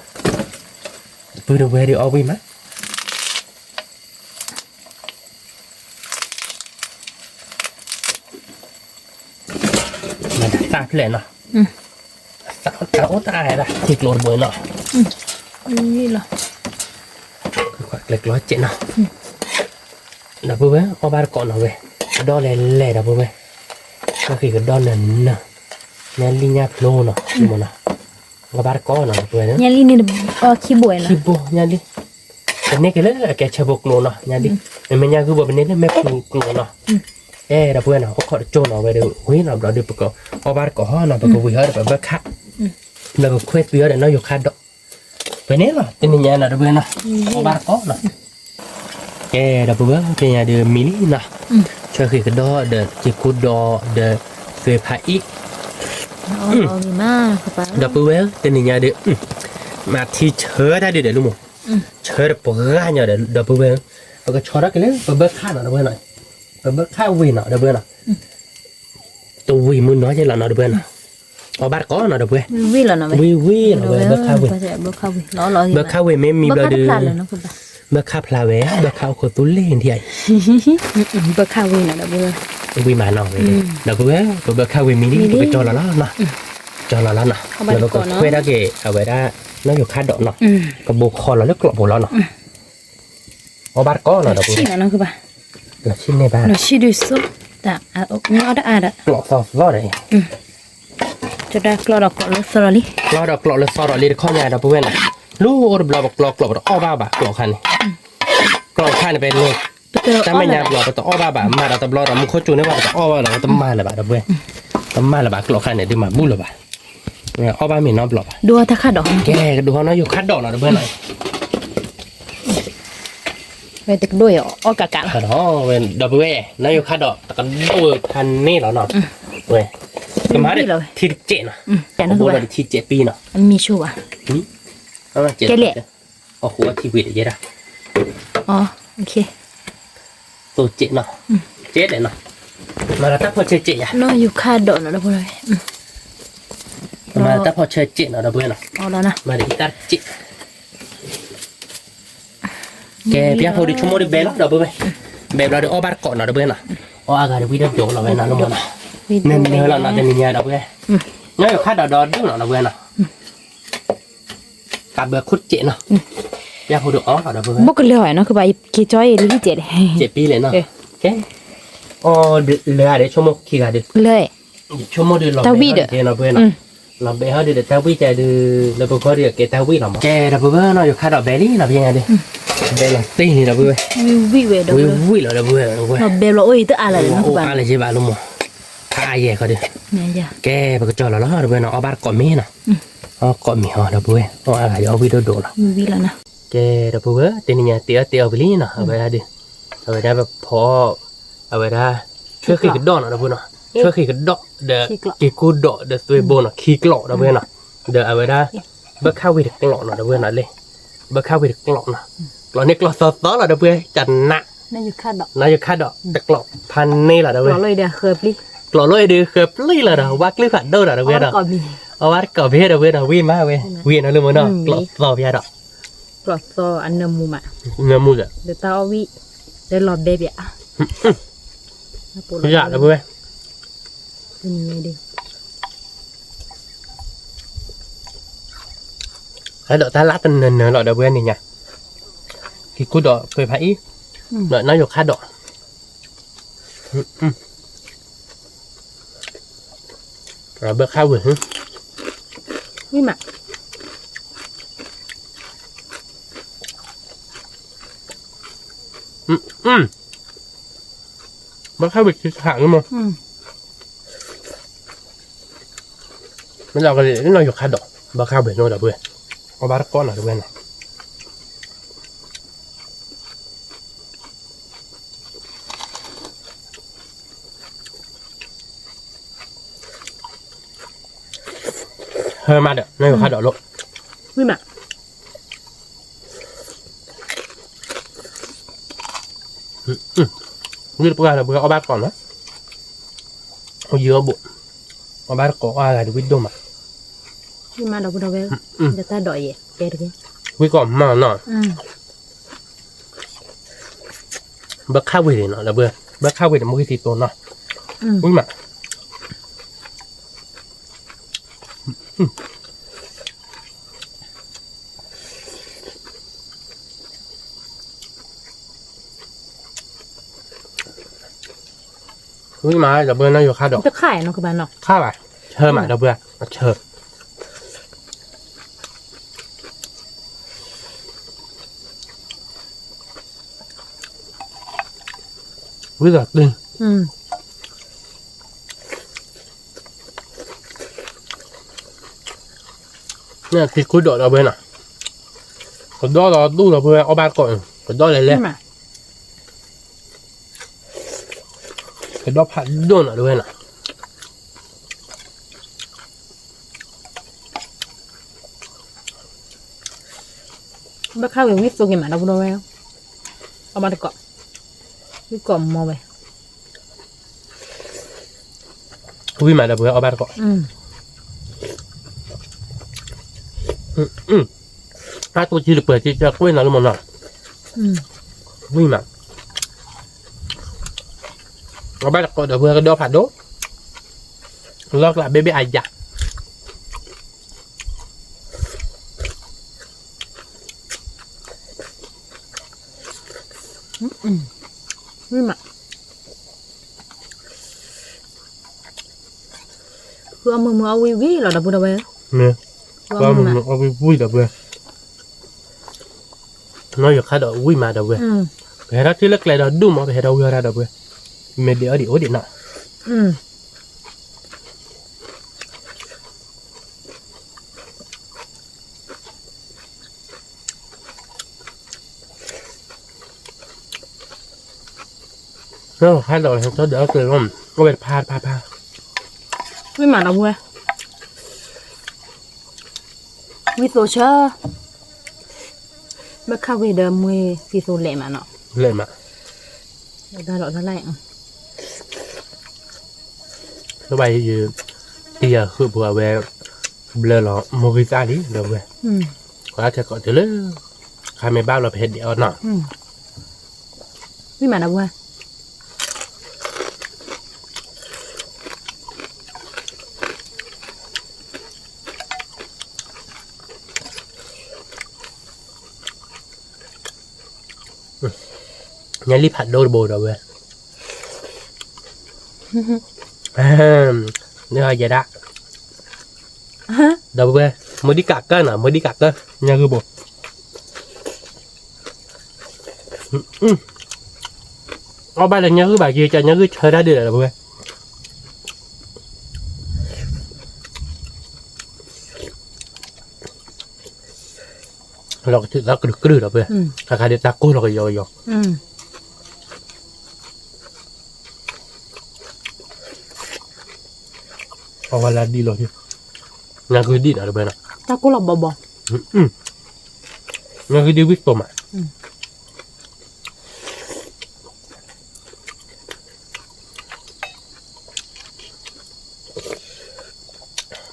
ပုၢ်ဒီးဝဲဒုးအီၣ်ဝံၣ်မး မၤတၢ်သၣ်ဖျၢၣ်နီၤ, သၣ်အိၣ်တၢ်အါဒၣ် ထံကျိတဘိနီၤ, လီၤ, ကျဲကျိစဲးနီၤ, ဒီပုၢ်ဝဲၢ် အီၣ်ဘၣ်တကိးနီၤဝဲ, ကဒီလဲၤလဲၤ ဒီပုၢ်ဝဲၢ်, ကဃ့ကဒီနၢၤနၢၤ, ညၣ်လံၣ်ညၣ်ဖျိနီၤ မ့ၢ်နီၤ, အီၣ်ဘၣ်တကိးနီၤ ဒီပုၢ်ဝဲၢ်, ညၣ်လံၣ်န့ၣ် ခံဘိညၣ်လံၣ် ပန့ၢ်က့ၤလၢအကဲဆၢဖိကျိနီၤ ညၣ်လံၣ်, မ့မ့ၢ်ညၣ်ဂုၢ်ဘိ ပန့ၢ်လၢမဲာ်ဖူကျိနီၤ, အဲ ဒီပုၢ်ဝဲၢ်နီၤ အိၣ်ခိးတကၠိနီၤ ဝဲဒၣ်ဝံၤနီၤ ဘျီဒုးပကအီၣ်ဘၣ်တကိးဟီနီၤ ပကဝံၤဟီဒီးပဘၢခး, ဒီးပခွဲးသွံၣ်ဟီဒီးနီၢ်ယိၤခါဒီး, ပန့ၣ်လီၤ တနံၤညါနီၤ ဒီပုၢ်ဝဲၢ်နီၤ, အီၣ်ဘၣ်တကိးနီၤ, ကဲ ဒီပုၢ်ဝဲၢ် တနံၤညါဒုးမံလံနီၤ, ဆၢဃံးကဒီးဒီး က့ၤကိဒီးဒီး သွဲဖးအံၣ်, ဒီပုၢ်ဝဲၢ် တနံၤညါဒုး မၤထံဆၢတၢ်ဒုးဒီးလံမး, ဆၢတပှၢ်ညီဒီး ဒီပုၢ်ဝဲၢ်, ပကဆီထီၣ်က့ၤလၢ ပဘၢခၣ်နီၤ ဒီပုၢ်ဝဲၢ်နီၤ, ပဘၢခၣ်ဝ့ၢ်နီၤ ဒီပုၢ်ဝဲၢ်နီၤ တဝံၤမုၢ်နီၤယဲလီၤနီၤ ဒီပုၢ်ဝဲၢ်နီၤ, အီၣ်ဘၣ်တကိးနီၤ ဒီပုၢ်ဝဲၢ်, ဝံၤလီၤနီၤ ဝံၤဝံၤလီၤဝဲ ဘၢခၣ်ဝ့ၢ်, ဘၢခၣ်ဝ့ၢ်မ့ၢ်မံဘျီဒုး, ဘၢခၣ်ဖျါဝဲ ဘၢခၣ်အိၣ်ခိးသူလ့ၣ်ထံအံၤ, ဘၢခၣ်ဝ့ၢ်နီၤ ဒီပုၢ်ဝဲၢ်, ဝံၤမးနီၤဝဲ, ဒီပုၢ်ဝဲၢ် ပဘၢခၣ်ဝ့ၢ်မံလံ ပကကၠီလီၤလီၤနီၤ, ကၠီလီၤလီၤနီၤ, လၢပကခွဲးဒၣ်က့ၤ အဝဲဒၣ် နီၢ်ယိၤခါဒီးနီၤ, ကဘိးခီလီၤလၢကျိးပူၤလီၤနီၤ အီၣ်ဘၣ်တကိးနီၤ ဒီပုၢ်ဝဲၢ်, လီၤဆံၣ်န့ၢ်ဘၣ်, လီၤဆံၣ်ဒုးစိ, တၢ်အါအါဒီး, ကျိးသီသီဒီး, ကျိးဒီးကျိးလၢသီဒီးလံ, ကျိးဒီးကျိးလၢသီဒီးလံတခီညါ ဒီပုၢ်ဝဲၢ်နီၤ, လူအိၣ်တဘျီပကျိးကျိးပတအီၣ်ဘၣ်ဘၣ်ကျိးခါန့ၣ်, ကျိးခါန့ၣ် ပန့ၣ်, တၢ်မဲာ်ညါဘျီပတအီၣ်ဘၣ်ဘၣ် မၤဒီးတဘျီဒီး မူခိၣ်စူၤန့ၢ်ဘၣ်ပတအီၣ်ဘၣ်ဒီး ပတမၤလၢၤဘၣ် ဒီပုၢ်ဝဲၢ်, ပမၤလၢၤဘၣ်ကျိးခါန့ၣ် ဒုးမၤဘူၣ်လၢၤဘၣ် အီၣ်ဘၣ်မ့ၢ်နီတဘျီဘၣ်, ဒိတၢ်ခါဒီး, ကဲ ကဒိဟီနီၢ်ယိၤခါဒီးနီၤ ဒီပုၢ်ဝဲၢ်နီၤ, ဝဲတကဒိၣ်အီၣ်ကးကးလီၤ, ဒီပုၢ်ဝဲၢ် နီၢ်ယိၤခါဒီး တကဒိၣ်ဖးန့ၢ်လီၤနီၤ, ဝဲ, ကမၤဒီးထံတစဲးနီၤ, ကဘိလီၤဒီးထံစဲးပံနီၤ, မံဆိဘၣ်, ကဲလဲၣ်, အဃိထံဝံၤဒီးယဲဒၣ်, သိစဲးနီၤ, ကဲလဲၣ်နီၤ, မၤဒီးတၢ်ဖီၣ်ဆၢစဲးယါ, နီၢ်ယိၤခါဒီးနီၤ ဒီပုၢ်ဝဲၢ်, မၤဒီးတၢ်ဖီၣ်ဆၢစဲးနီၤ ဒီပုၢ်ဝဲၢ်နီၤ, မၤဒီးအံၤတၢ်စဲး ကဲ ပျၢ်ဖိဒုးဆိကမိၣ်ဒုးဘဲလီၤ ဒီပုၢ်ဝဲၢ်, ဘဲဘျီဒုးအီၣ်ဘၣ်တကိးနီၤ ဒီပုၢ်ဝဲၢ်နီၤ, အီၣ်အါဂၤဒုးဝံၣ်ဒီးဒိးလီၤဝဲနီၤ လၢမနီၤ, နၢၤနၢၤလီၤနီၤ တနံၤညါ ဒီပုၢ်ဝဲၢ်, နီၢ်ယိၤခါဒီးဒီဒူၣ်နီၤ ဒီပုၢ်ဝဲၢ်နီၤ, ကးဘၢခိၣ်စဲးနီၤ, ပျၢ်ဖိဒုးအီၣ်လီၤ ဒီပုၢ်ဝဲၢ်, ဘၣ်ကလၢၤနီၤ ကဘၣ်က့ၤကၠီအံၤလံစဲးလဲၣ်, စဲးပံလဲၣ်နီၤ, ကဲ, အီၣ်လၢအါဒီးဆိကမိၣ်ခံဂၤဒုး, လၢ ဆိကမိၣ်ဒုးလီၤဘဲဟီဒုးနီၤ ဒီပုၢ်ဝဲၢ်နီၤ, လီၤဘဲဟီဒုးဒီးတၢ်ဝံၣ်ကဲဒုး လၢပဂီၢ်ဒုးကဲတၢ်ဝံၣ်လီၤမး, ကဲ ဒီပုၢ်ဝဲၢ်နီၤ ယိၤခါဒီးဘဲလံနီၤ ပယဲညါဒုး, ဘဲလီၤတ့ၢ်လံ ဒီပုၢ်ဝဲၢ်, ဝံၣ်ဝံၣ်ဝဲဒီပုၢ်ဝဲၢ်, လီၤဘဲဘျီအိၣ်အံၤတအါလၢၤ, အိၣ်အါလၢၤယဲဘၣ်လၢမး, ဖးယဲၢ်ခီဒုး, ကဲ ပကကၠီလီၤလီၤ ဒီပုၢ်ဝဲၢ်နီၤ အီၣ်ဘၣ်တကိးမ့ၢ်နီၤ, အီၣ်ကိးမ့ၢ်ဟီ ဒီပုၢ်ဝဲၢ် အီၣ်အါဂၤဒုးအီၣ်ဝံၣ်ဒိၣ်ဒိၣ်လီၤ, ကဲ ဒီပုၢ်ဝဲၢ် တနံၤညါတ့အီၣ်တ့အီၣ်ဝံၤလံနီၤ အဝဲဒၣ်ဒုး, အဝဲဒၣ်ပဖီ အဝဲဒၣ် ဆၢဃံးကဒီးနီၤ ဒီပုၢ်ဝဲၢ်နီၤ, ဆၢဃံးကဒီးဒီး က့ၤကိဒီးဒီးသွဲဘိနီၤ ခံကျိး ဒီပုၢ်ဝဲၢ်နီၤ, ဒီးအဝဲဒၣ် ဘၢခၣ်ဝ့ၢ်တကျိးနီၤ ဒီပုၢ်ဝဲၢ်နီၤလံ, ဘၢခၣ်ဝ့ၢ်တကျိးနီၤ, ကျိးန့ၣ်ကျိးသီသီလီၤ ဒီပုၢ်ဝဲၢ် ကနး, နီၢ်ယိၤခါဒီး တကျိးဖးန့ၢ်လီၤ ဒီပုၢ်ဝဲၢ်, ကျိးလီၤအံၤဒုးဃၢၤပျံၤလီၤဒီး ဝါကျုၢ်ဖးဒိၣ်ဒီး ဒီပုၢ်ဝဲၢ်ဒီး, အဝဲတကိးမ့ၢ် ဒီပုၢ်ဝဲၢ်ဒီး ဝံၣ်မးဝဲ, ဝံၣ်နီၤလၢမနီၤ ကျိးသီဖဲဒီး ကျိးသီအနၢမူမး, နၢမူဒီး ဒီးတၢ်အီၣ်ဝံၣ် ဒီးလီၤဘဲဘၣ်, ယၤ ဒီပုၢ်ဝဲၢ်, ဟဲဒီးတၢ်လၢတနၢၤနၢၤလီၤ ဒီပုၢ်ဝဲၢ်န့ၣ်ညါ, က့ၤကိဒီးသွဲဖးအံၣ်, ဒီးနီၢ်ယိၤခါဒီး ဘၢခၣ်ဝ့ၢ်, ဝံၣ်မး, ဘၢခၣ်ဝ့ၢ်ခံခးလီၤမး, မ့ၢ်လီၤကလံၤနီၢ်ယိၤခါဒီး ဘၢခၣ်ဝ့ၢ်နီၤဒီပုၢ်ဝဲၢ်, အီၣ်ဘၣ်တကိးနီၤ ဒီပုၢ်ဝဲၢ်နီၤ ဟဲမးဒီး နီၢ်ယိၤခါဒီးလိၣ်, ဝံၣ်မး, ဝံၣ်တပှၢ်ဒီး ပှၤအီၣ်ဘၣ်တကိးနီၤ, ယံၤအီၣ်ဘိး, အီၣ်ဘၣ်တကိးအီၣ်အါဂၤဒီးဝံၣ်ဒိၣ်မး, ဝံၣ်မးဒီးပဒီပုၢ်ဝဲၢ်, ဒီးတၢ်ဒိးယဲၢ်, ကဲတက့ၢ်, ဝံၣ်ကိးမးနီၤ ဘၢခၣ်ဝ့ၢ်န့ၣ်နီၤ ဒီပုၢ်ဝဲၢ်, ဘၢခၣ်ဝ့ၢ်န့ၣ် မ့ၢ်ဂံၢ်သံသိနီၤ, ဝံၣ်မး, ဝံၣ်မး ဒီပုၢ်ဝဲၢ် နီၢ်ယိၤခါဒီး, တခါနီၤ ကဘၣ်နီၤ, ခါဘၣ်, ဆၢမး ဒီပုၢ်ဝဲၢ်, အဆၢ ဝံၣ်ဒီးသ့, န့ၣ် က့ၤကိဒီး ဒီပုၢ်ဝဲၢ်နီၤ, ကဒီးဒီးဒူၣ် ဒီပုၢ်ဝဲၢ် အီၣ်ဘၣ်ကိး, ကဒီးလဲၤလဲၤ, မ့ၢ်မး, ကဒီဖးဒိၣ်နီၤ တဝဲနီၤ. ဘၣ်ခါဝံၤဝံၣ်သိက့ၤမး ဒီပုၢ်ဒီဝဲၢ်, အီၣ်ဘၣ်တကိး, ဝံၣ်ကိးမီဝဲ, ဝံၣ်မးဒီပုၢ်ဝဲၢ် အီၣ်ဘၣ်တကိး, အါတိၢ်ထံတပှဲၤ ကကွ့ၢ်နီၤလၢမနီၤ, ဝံၣ်မး, အီၣ်ဘၣ်တကိးဒီပုၢ်ဝဲၢ် ကဒီဖးဒိၣ်, လီၢ်ကျးဘ့ၣ်ဘ့ၣ်အယၤ ဝံၣ်မး, ဃုအီၣ်မုာ်မုာ်အီၣ်ဝံၣ်ဝံၣ်လီၤ ဒီပုၢ်ဒီဝဲၢ်, မ့ၢ်, ဃုအီၣ်မုာ်မုာ်အီၣ်ဝံၣ်ဝံၣ် ဒီပုၢ်ဝဲၢ်, နီၢ်ယိၤခါဒီးဝံၣ်မး ဒီပုၢ်ဝဲၢ်, ပဟဲထီၣ်ထံလၢကျဲဒီးဒူၣ်မး ပဟဲထီၣ်ဝံၣ်အီၣ်တၢ် ဒီပုၢ်ဝဲၢ်, မ့ၢ်ဒံးအီၣ်ဒံးအိၣ်ဒံးနီၤ. ဟဲဒီးဟဲထီၣ်ဒီးအီၣ်ကျဲလီၤ, အီၣ်ဝဲတဖၣ်တဖၣ်ဖၣ်, ဝံၣ်မးဒီပုၢ်ဝဲၢ်, ဝံၣ်သိဆၢ, ဘၣ်ခါဝံၤဒီးမွ့ၢ်သံသိလဲးမးနီၤ, လဲးမး, တၢ်လီၤတၢ်လၢ်, လၢဘၣ်ယ, တံၤယၤဃုာ်ပှၤဝဲ, ဘျၢလီၤမိၢ်ဂံၢ်သၣ်လံ ဒီပုၢ်ဝဲၢ်, ပှၤအါထဲကိးတုၤလၢ, ခါမ့ၢ်ဘၣ်လီၤပဟဲဒံးအီၣ်နီၤ, ဝံၣ်မးဒီပုၢ်ဝဲၢ် ညါလံဖးဒိၣ်တဘိဒီပုၢ်ဝဲၢ်, န့ၣ်ယဲဒၣ်, ဒီပုၢ်ဝဲၢ်, မုၢ်ဒံးကးကၢနီၤ မုၢ်ဒံးကးကၢ, ညါဂုၢ်ဘိ, အီၣ်ဘၣ်လၢညါဂုၢ်ဘၣ်က့ၤ ကညါဂုၢ်ဆၢတၢ်ဒုးဒီး ဒီပုၢ်ဝဲၢ် လီၤကထုးသီကဒုးကဒုးဒီးပုၢ်ဝဲၢ်, ခါခါဒ်တၢ်ကိၢ်လီၤကယီကယီ, အဝဲလၢဒ်လီၤ, ညါဂုၢ်ဒံးနီၤ ဒီပုၢ်ဝဲၢ်နီၤ, တၢ်ကိၢ်လီၤဘီဘီ, ညါဂုၢ်ဒံးဝံၣ်တိၤမး,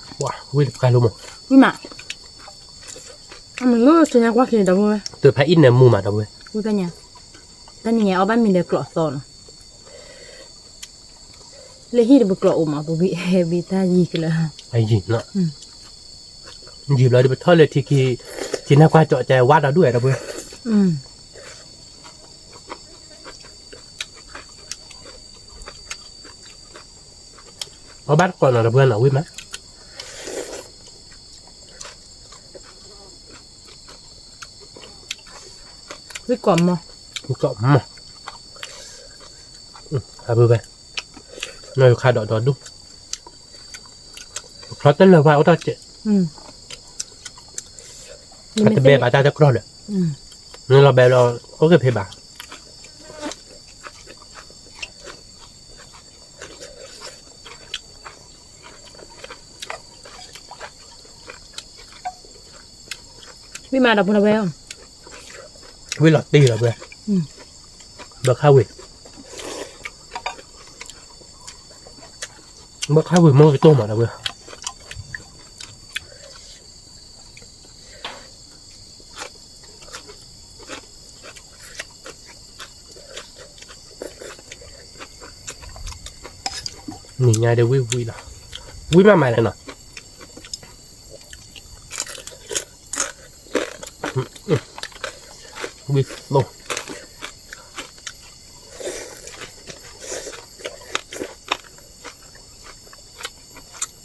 ဝံၣ်တပှၢ်လၢမး, ဝံၣ်မး, အမုၢ်လၢကညါကွၢ်က့ၤဒီပုၢ်ဝဲၢ်, တဖးအံၣ်န့ၣ်မူမး ဒီပုၢ်ဝဲၢ်, တနံၤညါအီၣ်ဘၣ်မံၤဒီးကျိးသီနီၤ, လၢဟံၣ်တပကျိးအိၣ်မး ပဝံၣ်ဟဲဝံၣ်တၢ်ယံၤကလၢာ်, ယံၤနီၤ, ယံၤဘျီဒ်ပထီၣ်လၢထံခံ, ထံနၢ်ကွၢ်ကၠီၣ်ကဲဝါဒီဒူၣ်ဝဲ ဒီပုၢ်ဝဲၢ်, အီၣ်ဘၣ်တကိးနီၤ ဒီပုၢ်ဝဲၢ်နီၤ ဝံၣ်မး, ဝံၣ်ကိးမီ, ဝံၣ်ကိးမီ, အပုၢ်ဝဲၢ်, နီၢ်ယိၤခါဒီးဒီဒူၣ်, ချီတလၢာ်ဝဲအိၣ်တၢ်စဲး, တဘဲဘၣ်တၢ်တကြီၢ်ဒီး, နလီၤဘဲလီၤ, အိၣ်က့ၤဖဲဘၣ် ဝံၣ်မးဒီပုၢ်ဝဲၢ်, ဝံၣ်လီၤတံၢ်လီၤဝဲ, ဘၣ်ခါဝံၤ, ဘၣ်ခါဝံၤမ့ၢ်ကတိၢ်မးဒီပုၢ်ဝဲၢ် နံၤညါဒီးဝံၣ်ဝံၣ်လီၤ, ဝံၣ်မးမးလဲၣ်နီၤ, ဝံၣ်သိ, ဝ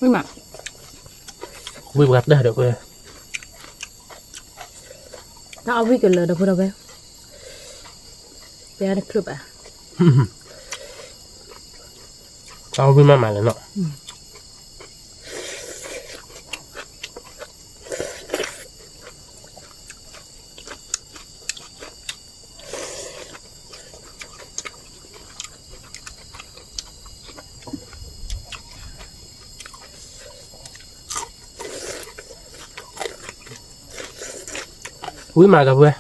ံၣ်မး, ဝံၣ်ပှၤတၢ်ဒီး, တၢ်အီၣ်ဝံၣ်ကလၢာ်ဒီပုၢ်ဝဲၢ်, ပတချုးဘၣ်, တၢ်အီၣ်ဝံၣ်မးမးလဲၣ်နီၤ. ဝံၣ်မး, ဝံၣ်မးဒီပုၢ်ဝဲၢ်,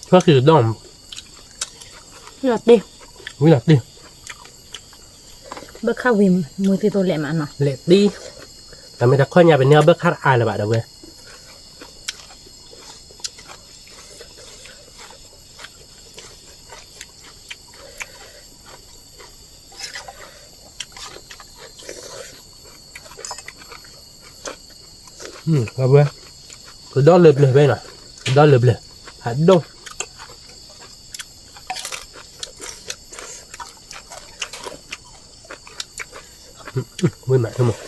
ထွဲဃံးကဒီး, ဝံၣ်လီၤတံၢ်, ဝံၣ်လီၤတံၢ်, ဘၣ်ခၣ်ဝံၤမူသံသိလဲၣ်မးနီၤ, လဲၣ်တံၢ်, တၢ်မ့ၢ်တၢ်ခီၣ်ညါပန့ၢ်အီၣ်ဘၣ်ခၣ်တအါလၢၤဘၣ်ဒီပုၢ်ဝဲၢ် ဒီပုၢ်ဝဲၢ်, ကဒီလၢပျၢၤဖဲနီၤ, ကဒီလၢပျၢၤ, ဖးဒိၣ်, ဝံၣ်မး,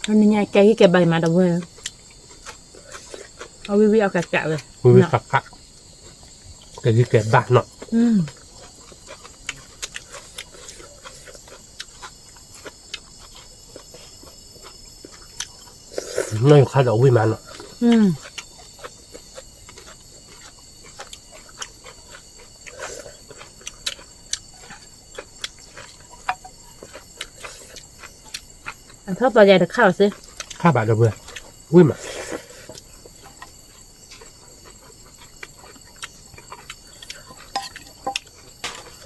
နံၤညါကဲဂံၢ်ကဲဘါမးဒီပုၢ်ဝဲၢ်, အဝံၣ်ဝံၣ်အကးကးဝဲ, ဝံၣ်ဝံၣ်ကးကး, ကဲဂံၢ်ကဲဘါနီၤ, နီၢ်ယိၤခါဒီးဝံၣ်မးနီၤ. အထီၣ်သီယၤတခါလီၤစ့ၢ်, ခါဘၣ်ဒီပုၢ်ဝဲၢ်, ဝံၣ်မး,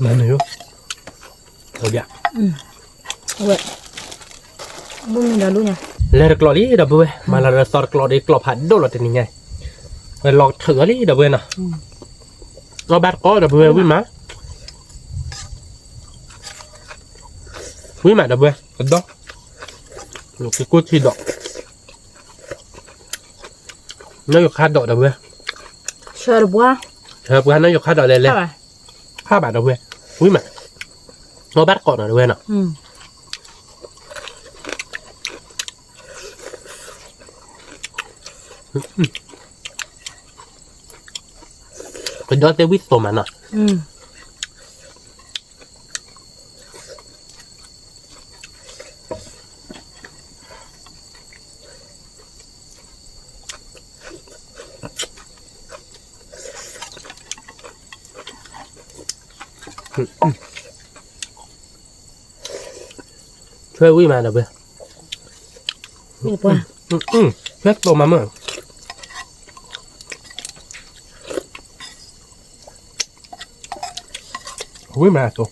မၤန့ၢ်ယိၣ်, ဝဲ, ဘုမံဒီးဒူၣ်ညါ, လဲၤတကျိးလံဒီပုၢ်ဝဲၢ်, မၤလီၤဒီးသီတကျိးဒီးကျိးဖးဒိၣ်လီၤတနံၤညါ, ဝဲလီၤကထုးအီၤလံဒီပုၢ်ဝဲၢ်နီၤ, အီၣ်ဘၣ်တကိးဒီပုၢ်ဝဲၢ်ဝံၣ်မး, ဝံၣ်မးဒီပုၢ်ဝဲၢ်, ကဒီ, က့ၤကိၢ်ထံဒီး, နီၢ်ယိၤခါဒီးဒီပုၢ်ဝဲၢ်, ဆၢတပှၢ်, ဆၢပှၢ်နီၢ်ယိၤခါဒီးလဲၤလဲၤ, ခါဘၣ်ဒီပုၢ်ဝဲၢ်, ဝံၣ်မး, အီၣ်ဘၣ်တကိးနီၤဒီပုၢ်ဝဲၢ်နီၤ. ကဒီသ့ၣ်ဝံၣ်သိးမးနီၤ, ထွဲဝံၣ်မးဒီပုၢ်ဝဲၢ်, ထွဲသိးမးမ့ၢ် ဝံၣ်မးအသိး,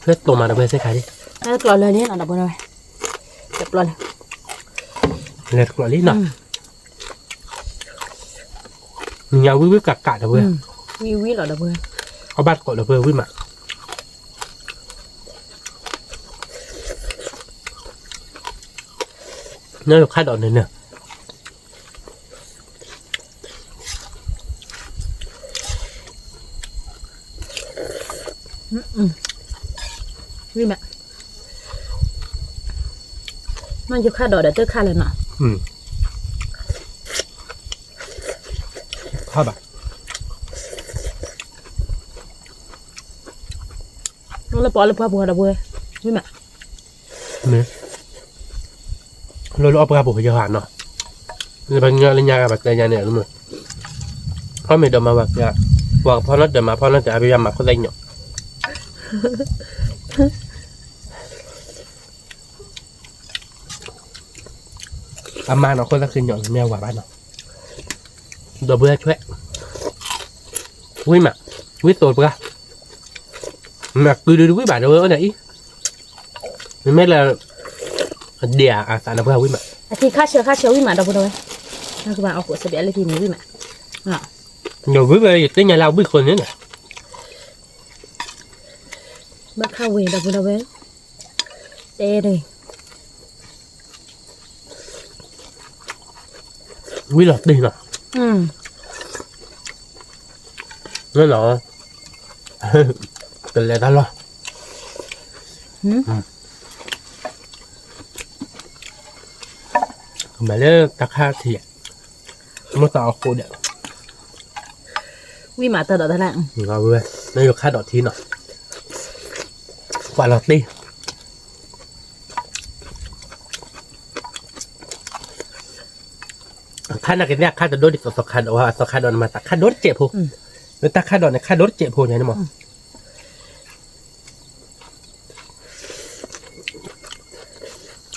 ထွဲသိးမးဒီပုၢ်ဝဲၢ်စ့ၢ်ကီးလံ, လဲၤတကျိးလံနီၤ, နံၤညါဝံၣ်ဝံၣ်ကးကးဒီပုၢ်ဝဲၢ်, ဝံၣ်ဝံၣ်လီၤဒီပုၢ်ဝဲၢ်, အီၣ်ဘၣ်တကိးဒီပုၢ်ဝဲၢ်ဝံၣ်မး, နီၢ်ယိၤခါဒီးန့ၣ်န့ၣ် ဝံၣ်မး, နီၢ်ယိၤခါဒီးဒီးတခါလၢၤနီၤ, ခါဘၣ်, လၢပှၤလၢပှၢ်ပူၤဒီပုၢ်ဝဲၢ်, ဝံၣ်မး, လၢလၢအီၣ်ပှၢ်ပူၤယဟးနီၤ, လၢပှၤကညီလၢညါဂၤဘၣ်တဲညါန့ၣ်, အီၣ်မ့ၤဒီးမၤဝၤက့ၤ, ပှၤကဖီနီတၢၤမၤဖီနီတၢၤ အဘၣ်ယၤမၤခိၣ်သ့ၣ်ညိး အမါနီၤ ခိၣ်သၣ်ဃံညိးန့ၣ် မ့ၢ်အဝၤဘၣ်နီၤ, ဒီပုၢ်ဝဲၢ်ထွဲ, ဝံၣ်မး, ဝံၣ်သိးတပှၢ်, မ့ၢ်ကုဒုဒုဝံၣ်ဘၣ်ဒီးဝဲအိၣ်ဒ်အံၤ, မ့မ့ၢ်လၢ အဒံးအသးဒီပုၢ်ဝဲၢ်ဝံၣ်မး, အထံခါဆၢခါဆၢဝံၣ်မးဒီပုၢ်ဝဲၢ်, နကဘၣ်အီၣ်ကိးစပံးအလၢထံန့ၣ်ဝံၣ်မး, ဒီပုၢ်ဝဲၢ် ယသ့ၣ်ညါလၢအဝံၣ်ဃိန့ၣ် ဘၣ်ခၣ်ဝံၤဒီပုၢ်ဝဲၢ်, တဲတဂ့ၤ, ဝံၣ်လီၤတံၢ်နီၤ, န့ၣ်လီၤ, ကလဲၤတၢ်လီၢ်, မၤလၢတၢ်ခါထံး, မ့ၢ်တၢ်အီၣ်ဃိဒီး, ဝံၣ်မးတၢ်ဒီးတၢ်လၢ, နီၢ်ယိၤခါဒီးထံနီၤ, ကွၢ်လီၤတံၢ်, အနကသ့ၣ်အခါတဒိဒ်သိးသီခါဒီး အသီခါဒီးန့ၣ်မၤသးခါဒိတစဲးဖိ, လၢတၢ်ခါဒီးန့ၣ် ခါဒိတစဲးဖိညါန့ၣ်မး,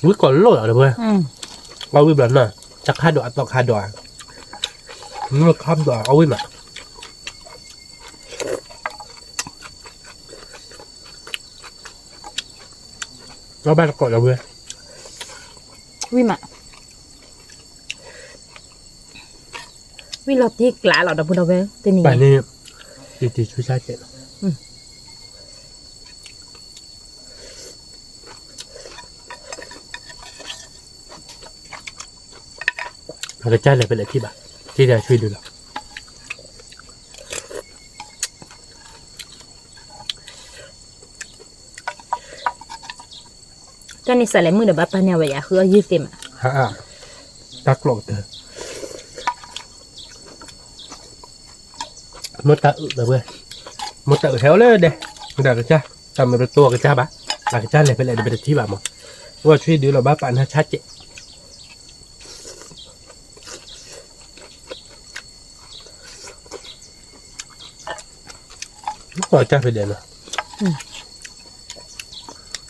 ဝံၣ်ကီးလိၣ်လီၤဒီပုၢ်ဝဲၢ်, အီၣ်ဝံၣ်ဘျီနီၤ, တၢ်ခါဒီးအသီခါဒီး, မ့ၢ်ခါဒီးအီၣ်ဝံၣ်မး အီၣ်ဘၣ်တကိးလီၤဝဲ, ဝံၣ်မး, ဝံၣ်လီၤတံၢ်ကျးလီၤဒီပုၢ်ဒီဝဲၢ်, တနံၤန့ၣ်, တံၤတံၤဆူၣ်ဆါကဲးလီၤ, အကစၢ်လဲၤဖဲလဲၣ်ထံၣ်ဘၣ်, ထံၣ်ဒီးဆံဒုလီၤ. တၢ်န့ၣ်စးလဲၤမုၣ်ဒီးဘၣ်ပာ်န့ၢ်ဝဲယၤ ဃုအီၣ်ယုၢ်သ့မး, တၢ်ကျိးကတၢၢ်, မိၢ်တၢ်အုးလၢဝဲ, မိၢ်တၢ်အုးဟဲအိၣ်လၢဒဲ, ဒီးကစၢ်, တၢ်မ့ၢ်ပတိအကစၢ်ဘၣ်, အကစၢ်လဲၤဖဲလဲၣ်ဒီးပတထံၣ်ဘၣ်မး, ဝဲဆံဒုလီၤဘၣ်ပာ်န့ၢ်ဆါကဲး ကၢ်ဖဲဒဲးနီၤ,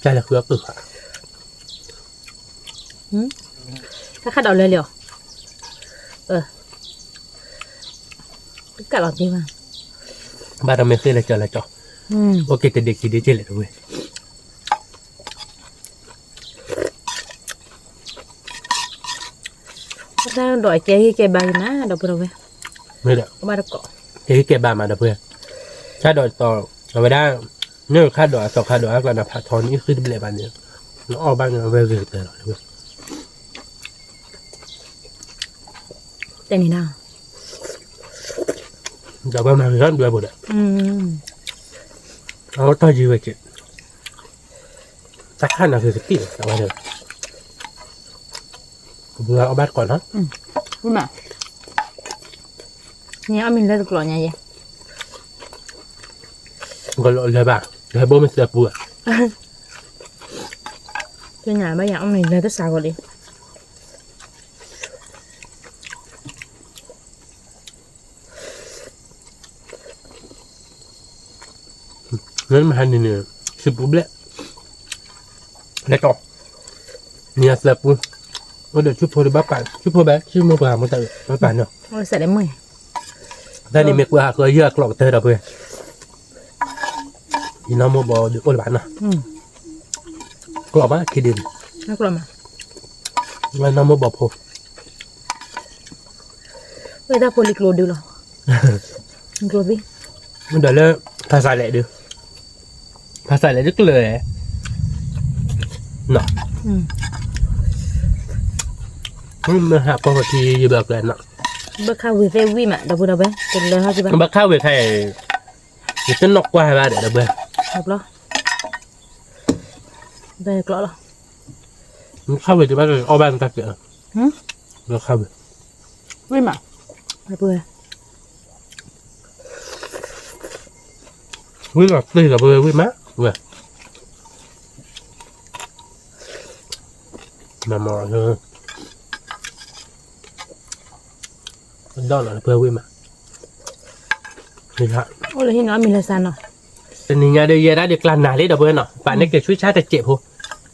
ကၢ်လဲၤဃုအီၣ်ပုၢ်ဃာ်, တၢ်ခါဒီးလဲၤလီၤ, ကၢ်လီၤတ့ၢ်ဘၣ်, ဘၣ်ဒီးမ့ၢ်ဃ့လဲၤကၠီၤလဲၤကၠီၤ, အိၣ်က့ၤတဒ့ခံဒ့က့လဲၣ်တဝဲ တၢ်ဒီးအကဲဟ့ၣ်ကဲဘါဂ့ၤမး ဒီပုၢ်ဒီဝဲၢ်, မ့ၢ်ဒီး, ကဲဟ့ၣ်ကဲဘါမး ဒီပုၢ်ဝဲၢ်, တၢ်ဒီးတီၤ, အဝဲဒၣ်, န့ၣ်ခါဒီးအသီခါဒီးအကျါန့ၣ် ဖးထီန့ၣ်ဃံတဘျဲၣ်ဘၣ်န့ၣ်, နအီၣ်ဘၣ်န့ၣ် အဝဲဂ့ၤကတၢၢ်လီၤ, တဲန့ၣ်နီၤ, ဒီးပှၤမၤဂ့ၤထီၣ်ဒွဲၣ်ဖိဒီး, အဝဲတၢ်ယံၤဝဲက့ၤ, တၢ်ခါန့ၣ်ဂ့ၤကတံၢ်လီၤ အဝဲဒီး, ကဘုအီၣ်ဘၣ်တကိးနီၤ, မး, န့ၣ်အီၣ်မ့ၤလၢတကျိးညါယဲ, ကလီၤလၢဘၣ်, ဟဲဘိမ့ၢ်သၢပူၤဧါ, သ့ၣ်ညါဘၣ်ယၤအီၣ်မ့ၤလၢတစးဂီၤလံ လၢမဟါန့ၣ်န့ၣ်, ဆံပူဘျဲၣ်, လဲၤကီး, နံၤအသၢပူ, အိၣ်ဒီးဆူဖိဒီးဘၣ်ပာ်, ဆူဖိဘၣ်, ဆူမိၢ်ပှၢ်မ့ၢ်တၢ်အုး, ဘၣ်ပာ်နီၤ, တၢ်န့ၣ်မ့ၢ်ကွၢ်ဟးဃီယုၢ်အကျိးကတၢၢ်ဒီးပှဲၤ, ယနီၢ်မိၢ်ဘီဒုးအိၣ်လၢၤဘၣ်နီၤ, ကျိးမးခံဒုန့ၣ်, နီၢ်မိၢ်ဘီဖိ ဝဲဒၣ်ဖိလံၤကျိဒုလီၤ, ကျိသံ, မ့ၢ်ဒီးလၢ, ဖးစးလဲၣ်ဒု, ဖးစးလဲၣ်ဒုကျၢၤ, နီၤ, မ့ၢ်ဟးပီၢ်ပထံယဘၣ်ကျၢၤနီၤ, ဘၣ်ခါဝံၤသ့ၣ်ဝံၣ်မး ဒီပုၢ်ဒီဝဲၢ်, တလၢဟီၣ်ကဘၣ်, ဘၣ်ခါဝံၤခါအံၤ, ယတနီၢ်ကွၢ်ဘၣ်ဒီး ဒီပုၢ်ဝဲၢ်, ဘၣ်ကျိးလီၤ, ခါဝံၤတဘၣ်အီၣ်ဘၣ်နတၢ်ကဲး, ဘၣ်ခါဝံၤ, ဝံၣ်မး, ဒီပုၢ်ဝဲၢ် ဝံၣ်လီၤတ့ၢ်ဒီးပဝဲဝံၣ်မး, ဝဲ, မၤမၤ, ဒီးလီၤပဝဲဝံၣ်မး, အိၣ်လၢဟံၣ်နီၤမံၤလၢစါနီၤ, တနံၤညါဒီးယဲဒၣ်ဒုးကျါနၤလံဒီးပဝဲနီၤ, ပာ်န့ၢ်က့ၤဆူၣ်ဆါတစဲးဖိ,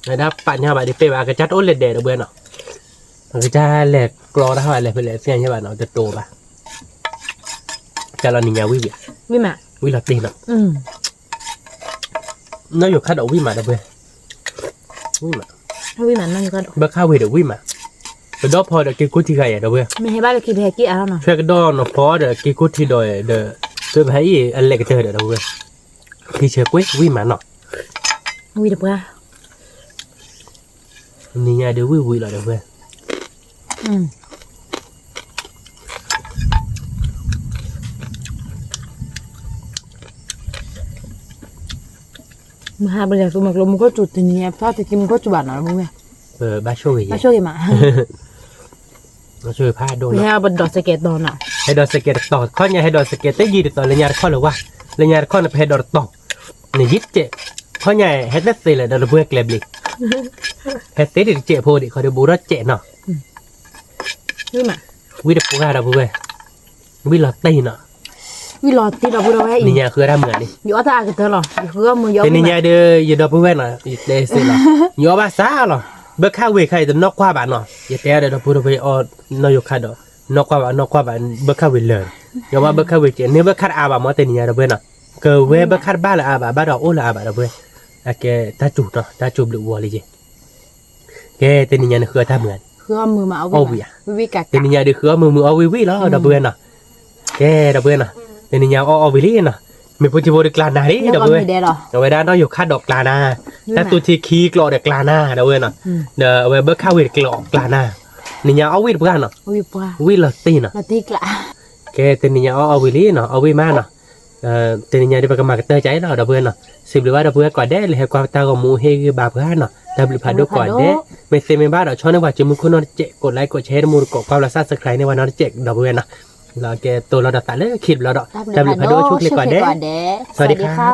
ဝဲဒၣ်ပာ်န့ၢ်ဘၣ်ဒုးပဲဘၣ် အကစၢ်တအိၣ်လဲၤဒဲးဒီးပဝဲနီၤ, အကစၢ်လဲၤကျီတၢ်ဟဲလဲၤဖဲလဲၣ်သ့ၣ်ညါဘၣ်နီၤ တတိၤဘၣ်, ကလီၤနံၤညါဝံၣ်ဝံၣ်, ဝံၣ်လီၤတ့ၢ်နီၤ နီၢ်ယိၤခါဒီးဝံၣ်မးဒီးပှဲၤ, ဝံၣ်မး, ဘၣ်ခါဝံၤဒီးဝံၣ်မး, ကဒီဖီဒီးက့ၤကိၢ်ထံဂၤယဲဒီးပှဲၤ, ဆွဲကဒီနီၤဖီဒီးက့ၤကိၢ်ထံဒီး, ဒီးဖဲအံၤအလဲၤကတၢၢ်ဒီးဒီးပှဲၤ, ခံဆၢကွ့ၢ်ဝံၣ်မးနီၤ, ဝံၣ်ဒီးပှဲၤ နံၤညါဒီးဝံၣ်ဝံၣ်လီၤဒီးပှဲၤ မဟါပလဲၤသူမၤကျိမူခိၣ်စူၤတနံၤညါ ဖီတက့မူခိၣ်စူၤဘၣ်နီၤမ့ၢ်ဝဲ, ဘၣ်ဆိၣ်ဂ့ၤယဲ, ဘၣ်ဆိၣ်ဂ့ၤမး, ပဟဲပဒိးစဲးကဲးတီၤနီၤ, ဟဲဒိးစဲးကဲးတတီၤ ခီညါဟဲဒိးစဲးကဲးတယံာ်တတီၤ လၢညါတခီလၢၤဝါ, လၢညါတခီန့ၣ် ပဟဲဒိးတတီၤ, နယံာ်တစဲး, ခီညါဟဲတသ့လၢၤဒီးတပှဲၤကျဲဘျ့, ဟဲသ့ဒံးတစဲးဖိဒံး ခီဒီးဘူးထီၣ်စဲးနီၤ, မး ဝံၣ်တပှၢ်ဒီပုၢ်ဝဲၢ်, ဝံၣ်လီၤတံၢ်နီၤ, ဝံၣ်လီၤတံၢ်ဒီပုၢ်ဝဲၢ်, နံၤညါဃုအီၣ်တၢ်မုာ်ဧါန့ၣ်, ယအီၣ်တၢ်အကတၢၢ်လီၤ, ယဃုအီၣ်မုာ်ယအီၣ်, တနံၤညါဒီး ယဒီပုၢ်ဝဲၢ်နီၤ ယတဲစ့ၢ်လီၤ, ယအီၣ်ဘၣ်စးလီၤ, ဘၢခၣ်ဝ့ၤခါအံၤတနီၣ်ကွၢ်ဘၣ်နီၤ, ယတဲအီၤဒီးဒီပုၢ်ဝဲၢ်အီၣ်နီၣ်ယိၤခါဒီး, နီၣ်ကွၢ်ဘၣ် နီၣ်ကွၢ်ဘၣ် ဘၢခၣ်ဝ့ၤလၢာ်, ယအီၣ်ဘၣ်ဘၢခၣ်ဝ့ၤကဲ န့ၢ်ဘၢခၣ်တအါဘၣ်မ့ၢ်တနံၤညါဒီပုၢ်ဝဲၢ်နီၤ, ကဝဲဘၢခၣ်တဘၣ်လၢအါဘၣ် ဘၣ်ဒီးအိၣ်လၢအါဘၣ်ဒီပုၢ်ဝဲၢ်, အကဲတၢ်စူၤနီၤ တၢ်စူၤဘျုးဝီလံယ့ၢ် ကဲ တနံၤညါနဃုအီၣ်တၢ်မုာ်ဧါန့ၣ်, အီၣ်ဝံၣ်ဧါ, တနံၤညါဒုးဃုအီၣ်မုာ်မုာ်အီၣ်ဝံၣ်ဝံၣ်လီၤ ဒီပုၢ်ဝဲၢ်နီၤ, ကဲ ဒီပုၢ်ဝဲၢ်နီၤ, တနံၤညါအီၣ်အီၣ်ဝံၣ်လံနီၤ, မ့ၢ်ဖိထံဖိတကျါနၤလံ ဒီပုၢ်ဝဲၢ်, အဝဲဒၣ်နီၣ်ယိၤခါဒီးကျါနၤ, တၢ်သူထံခံကျိးဒီးကျါနၤ ဒီပုၢ်ဝဲၢ်နီၤ, ဒီးအဝဲဘၢခၣ်ဝ့ၤတကျိးကျါနၤ, နံၤညါအီၣ်ဝံၣ်တပှၢ်နီၤ, ဝံၣ်လီၤတံၢ်နီၤ, ကဲ တနံၤညါအီၣ်အီၣ်ဝံၣ်လံနီၤ အီၣ်ဝံၣ်မးနီၤ တနံၤညါဒ်ပကမၤကတၢၢ်ကါအံၤလီၤ ဒီပုၢ်ဝဲၢ်နီၤ, စံးဘျုးဘၣ်ဒီပုၢ်ဝဲၢ်ကိးဂၤဒဲး လၢဟဲကွၢ်တၢ်ဂီၤမူဟ့ၣ်ဂံၢ်ဘါပှၤနီၤ, တၢ်ဘျုးဖးဒိၣ်ကိးဂၤဒဲး, မ့ၢ်သ့မ့ၢ်ဘၣ်ဒီး ဆီၣ်န့ၢ်ပှၤစုမုၢ်ခိၣ်နီၢ်တစဲး ကိး like ကိး share တမူတကိး ကွၢ်ဘျီ subscribe န့ၢ်ပှၤနီၢ်တစဲး ဒီပုၢ်ဝဲၢ်နီၤ, လီၤကဲတိၢ်လီၤဒီးသးလၢခံတဘျီဒီး တၢ်ဘျုးဖးဒိၣ်ဆိၣ်ချ့ကိးဂၤဒဲး, စဝၤဒံခါ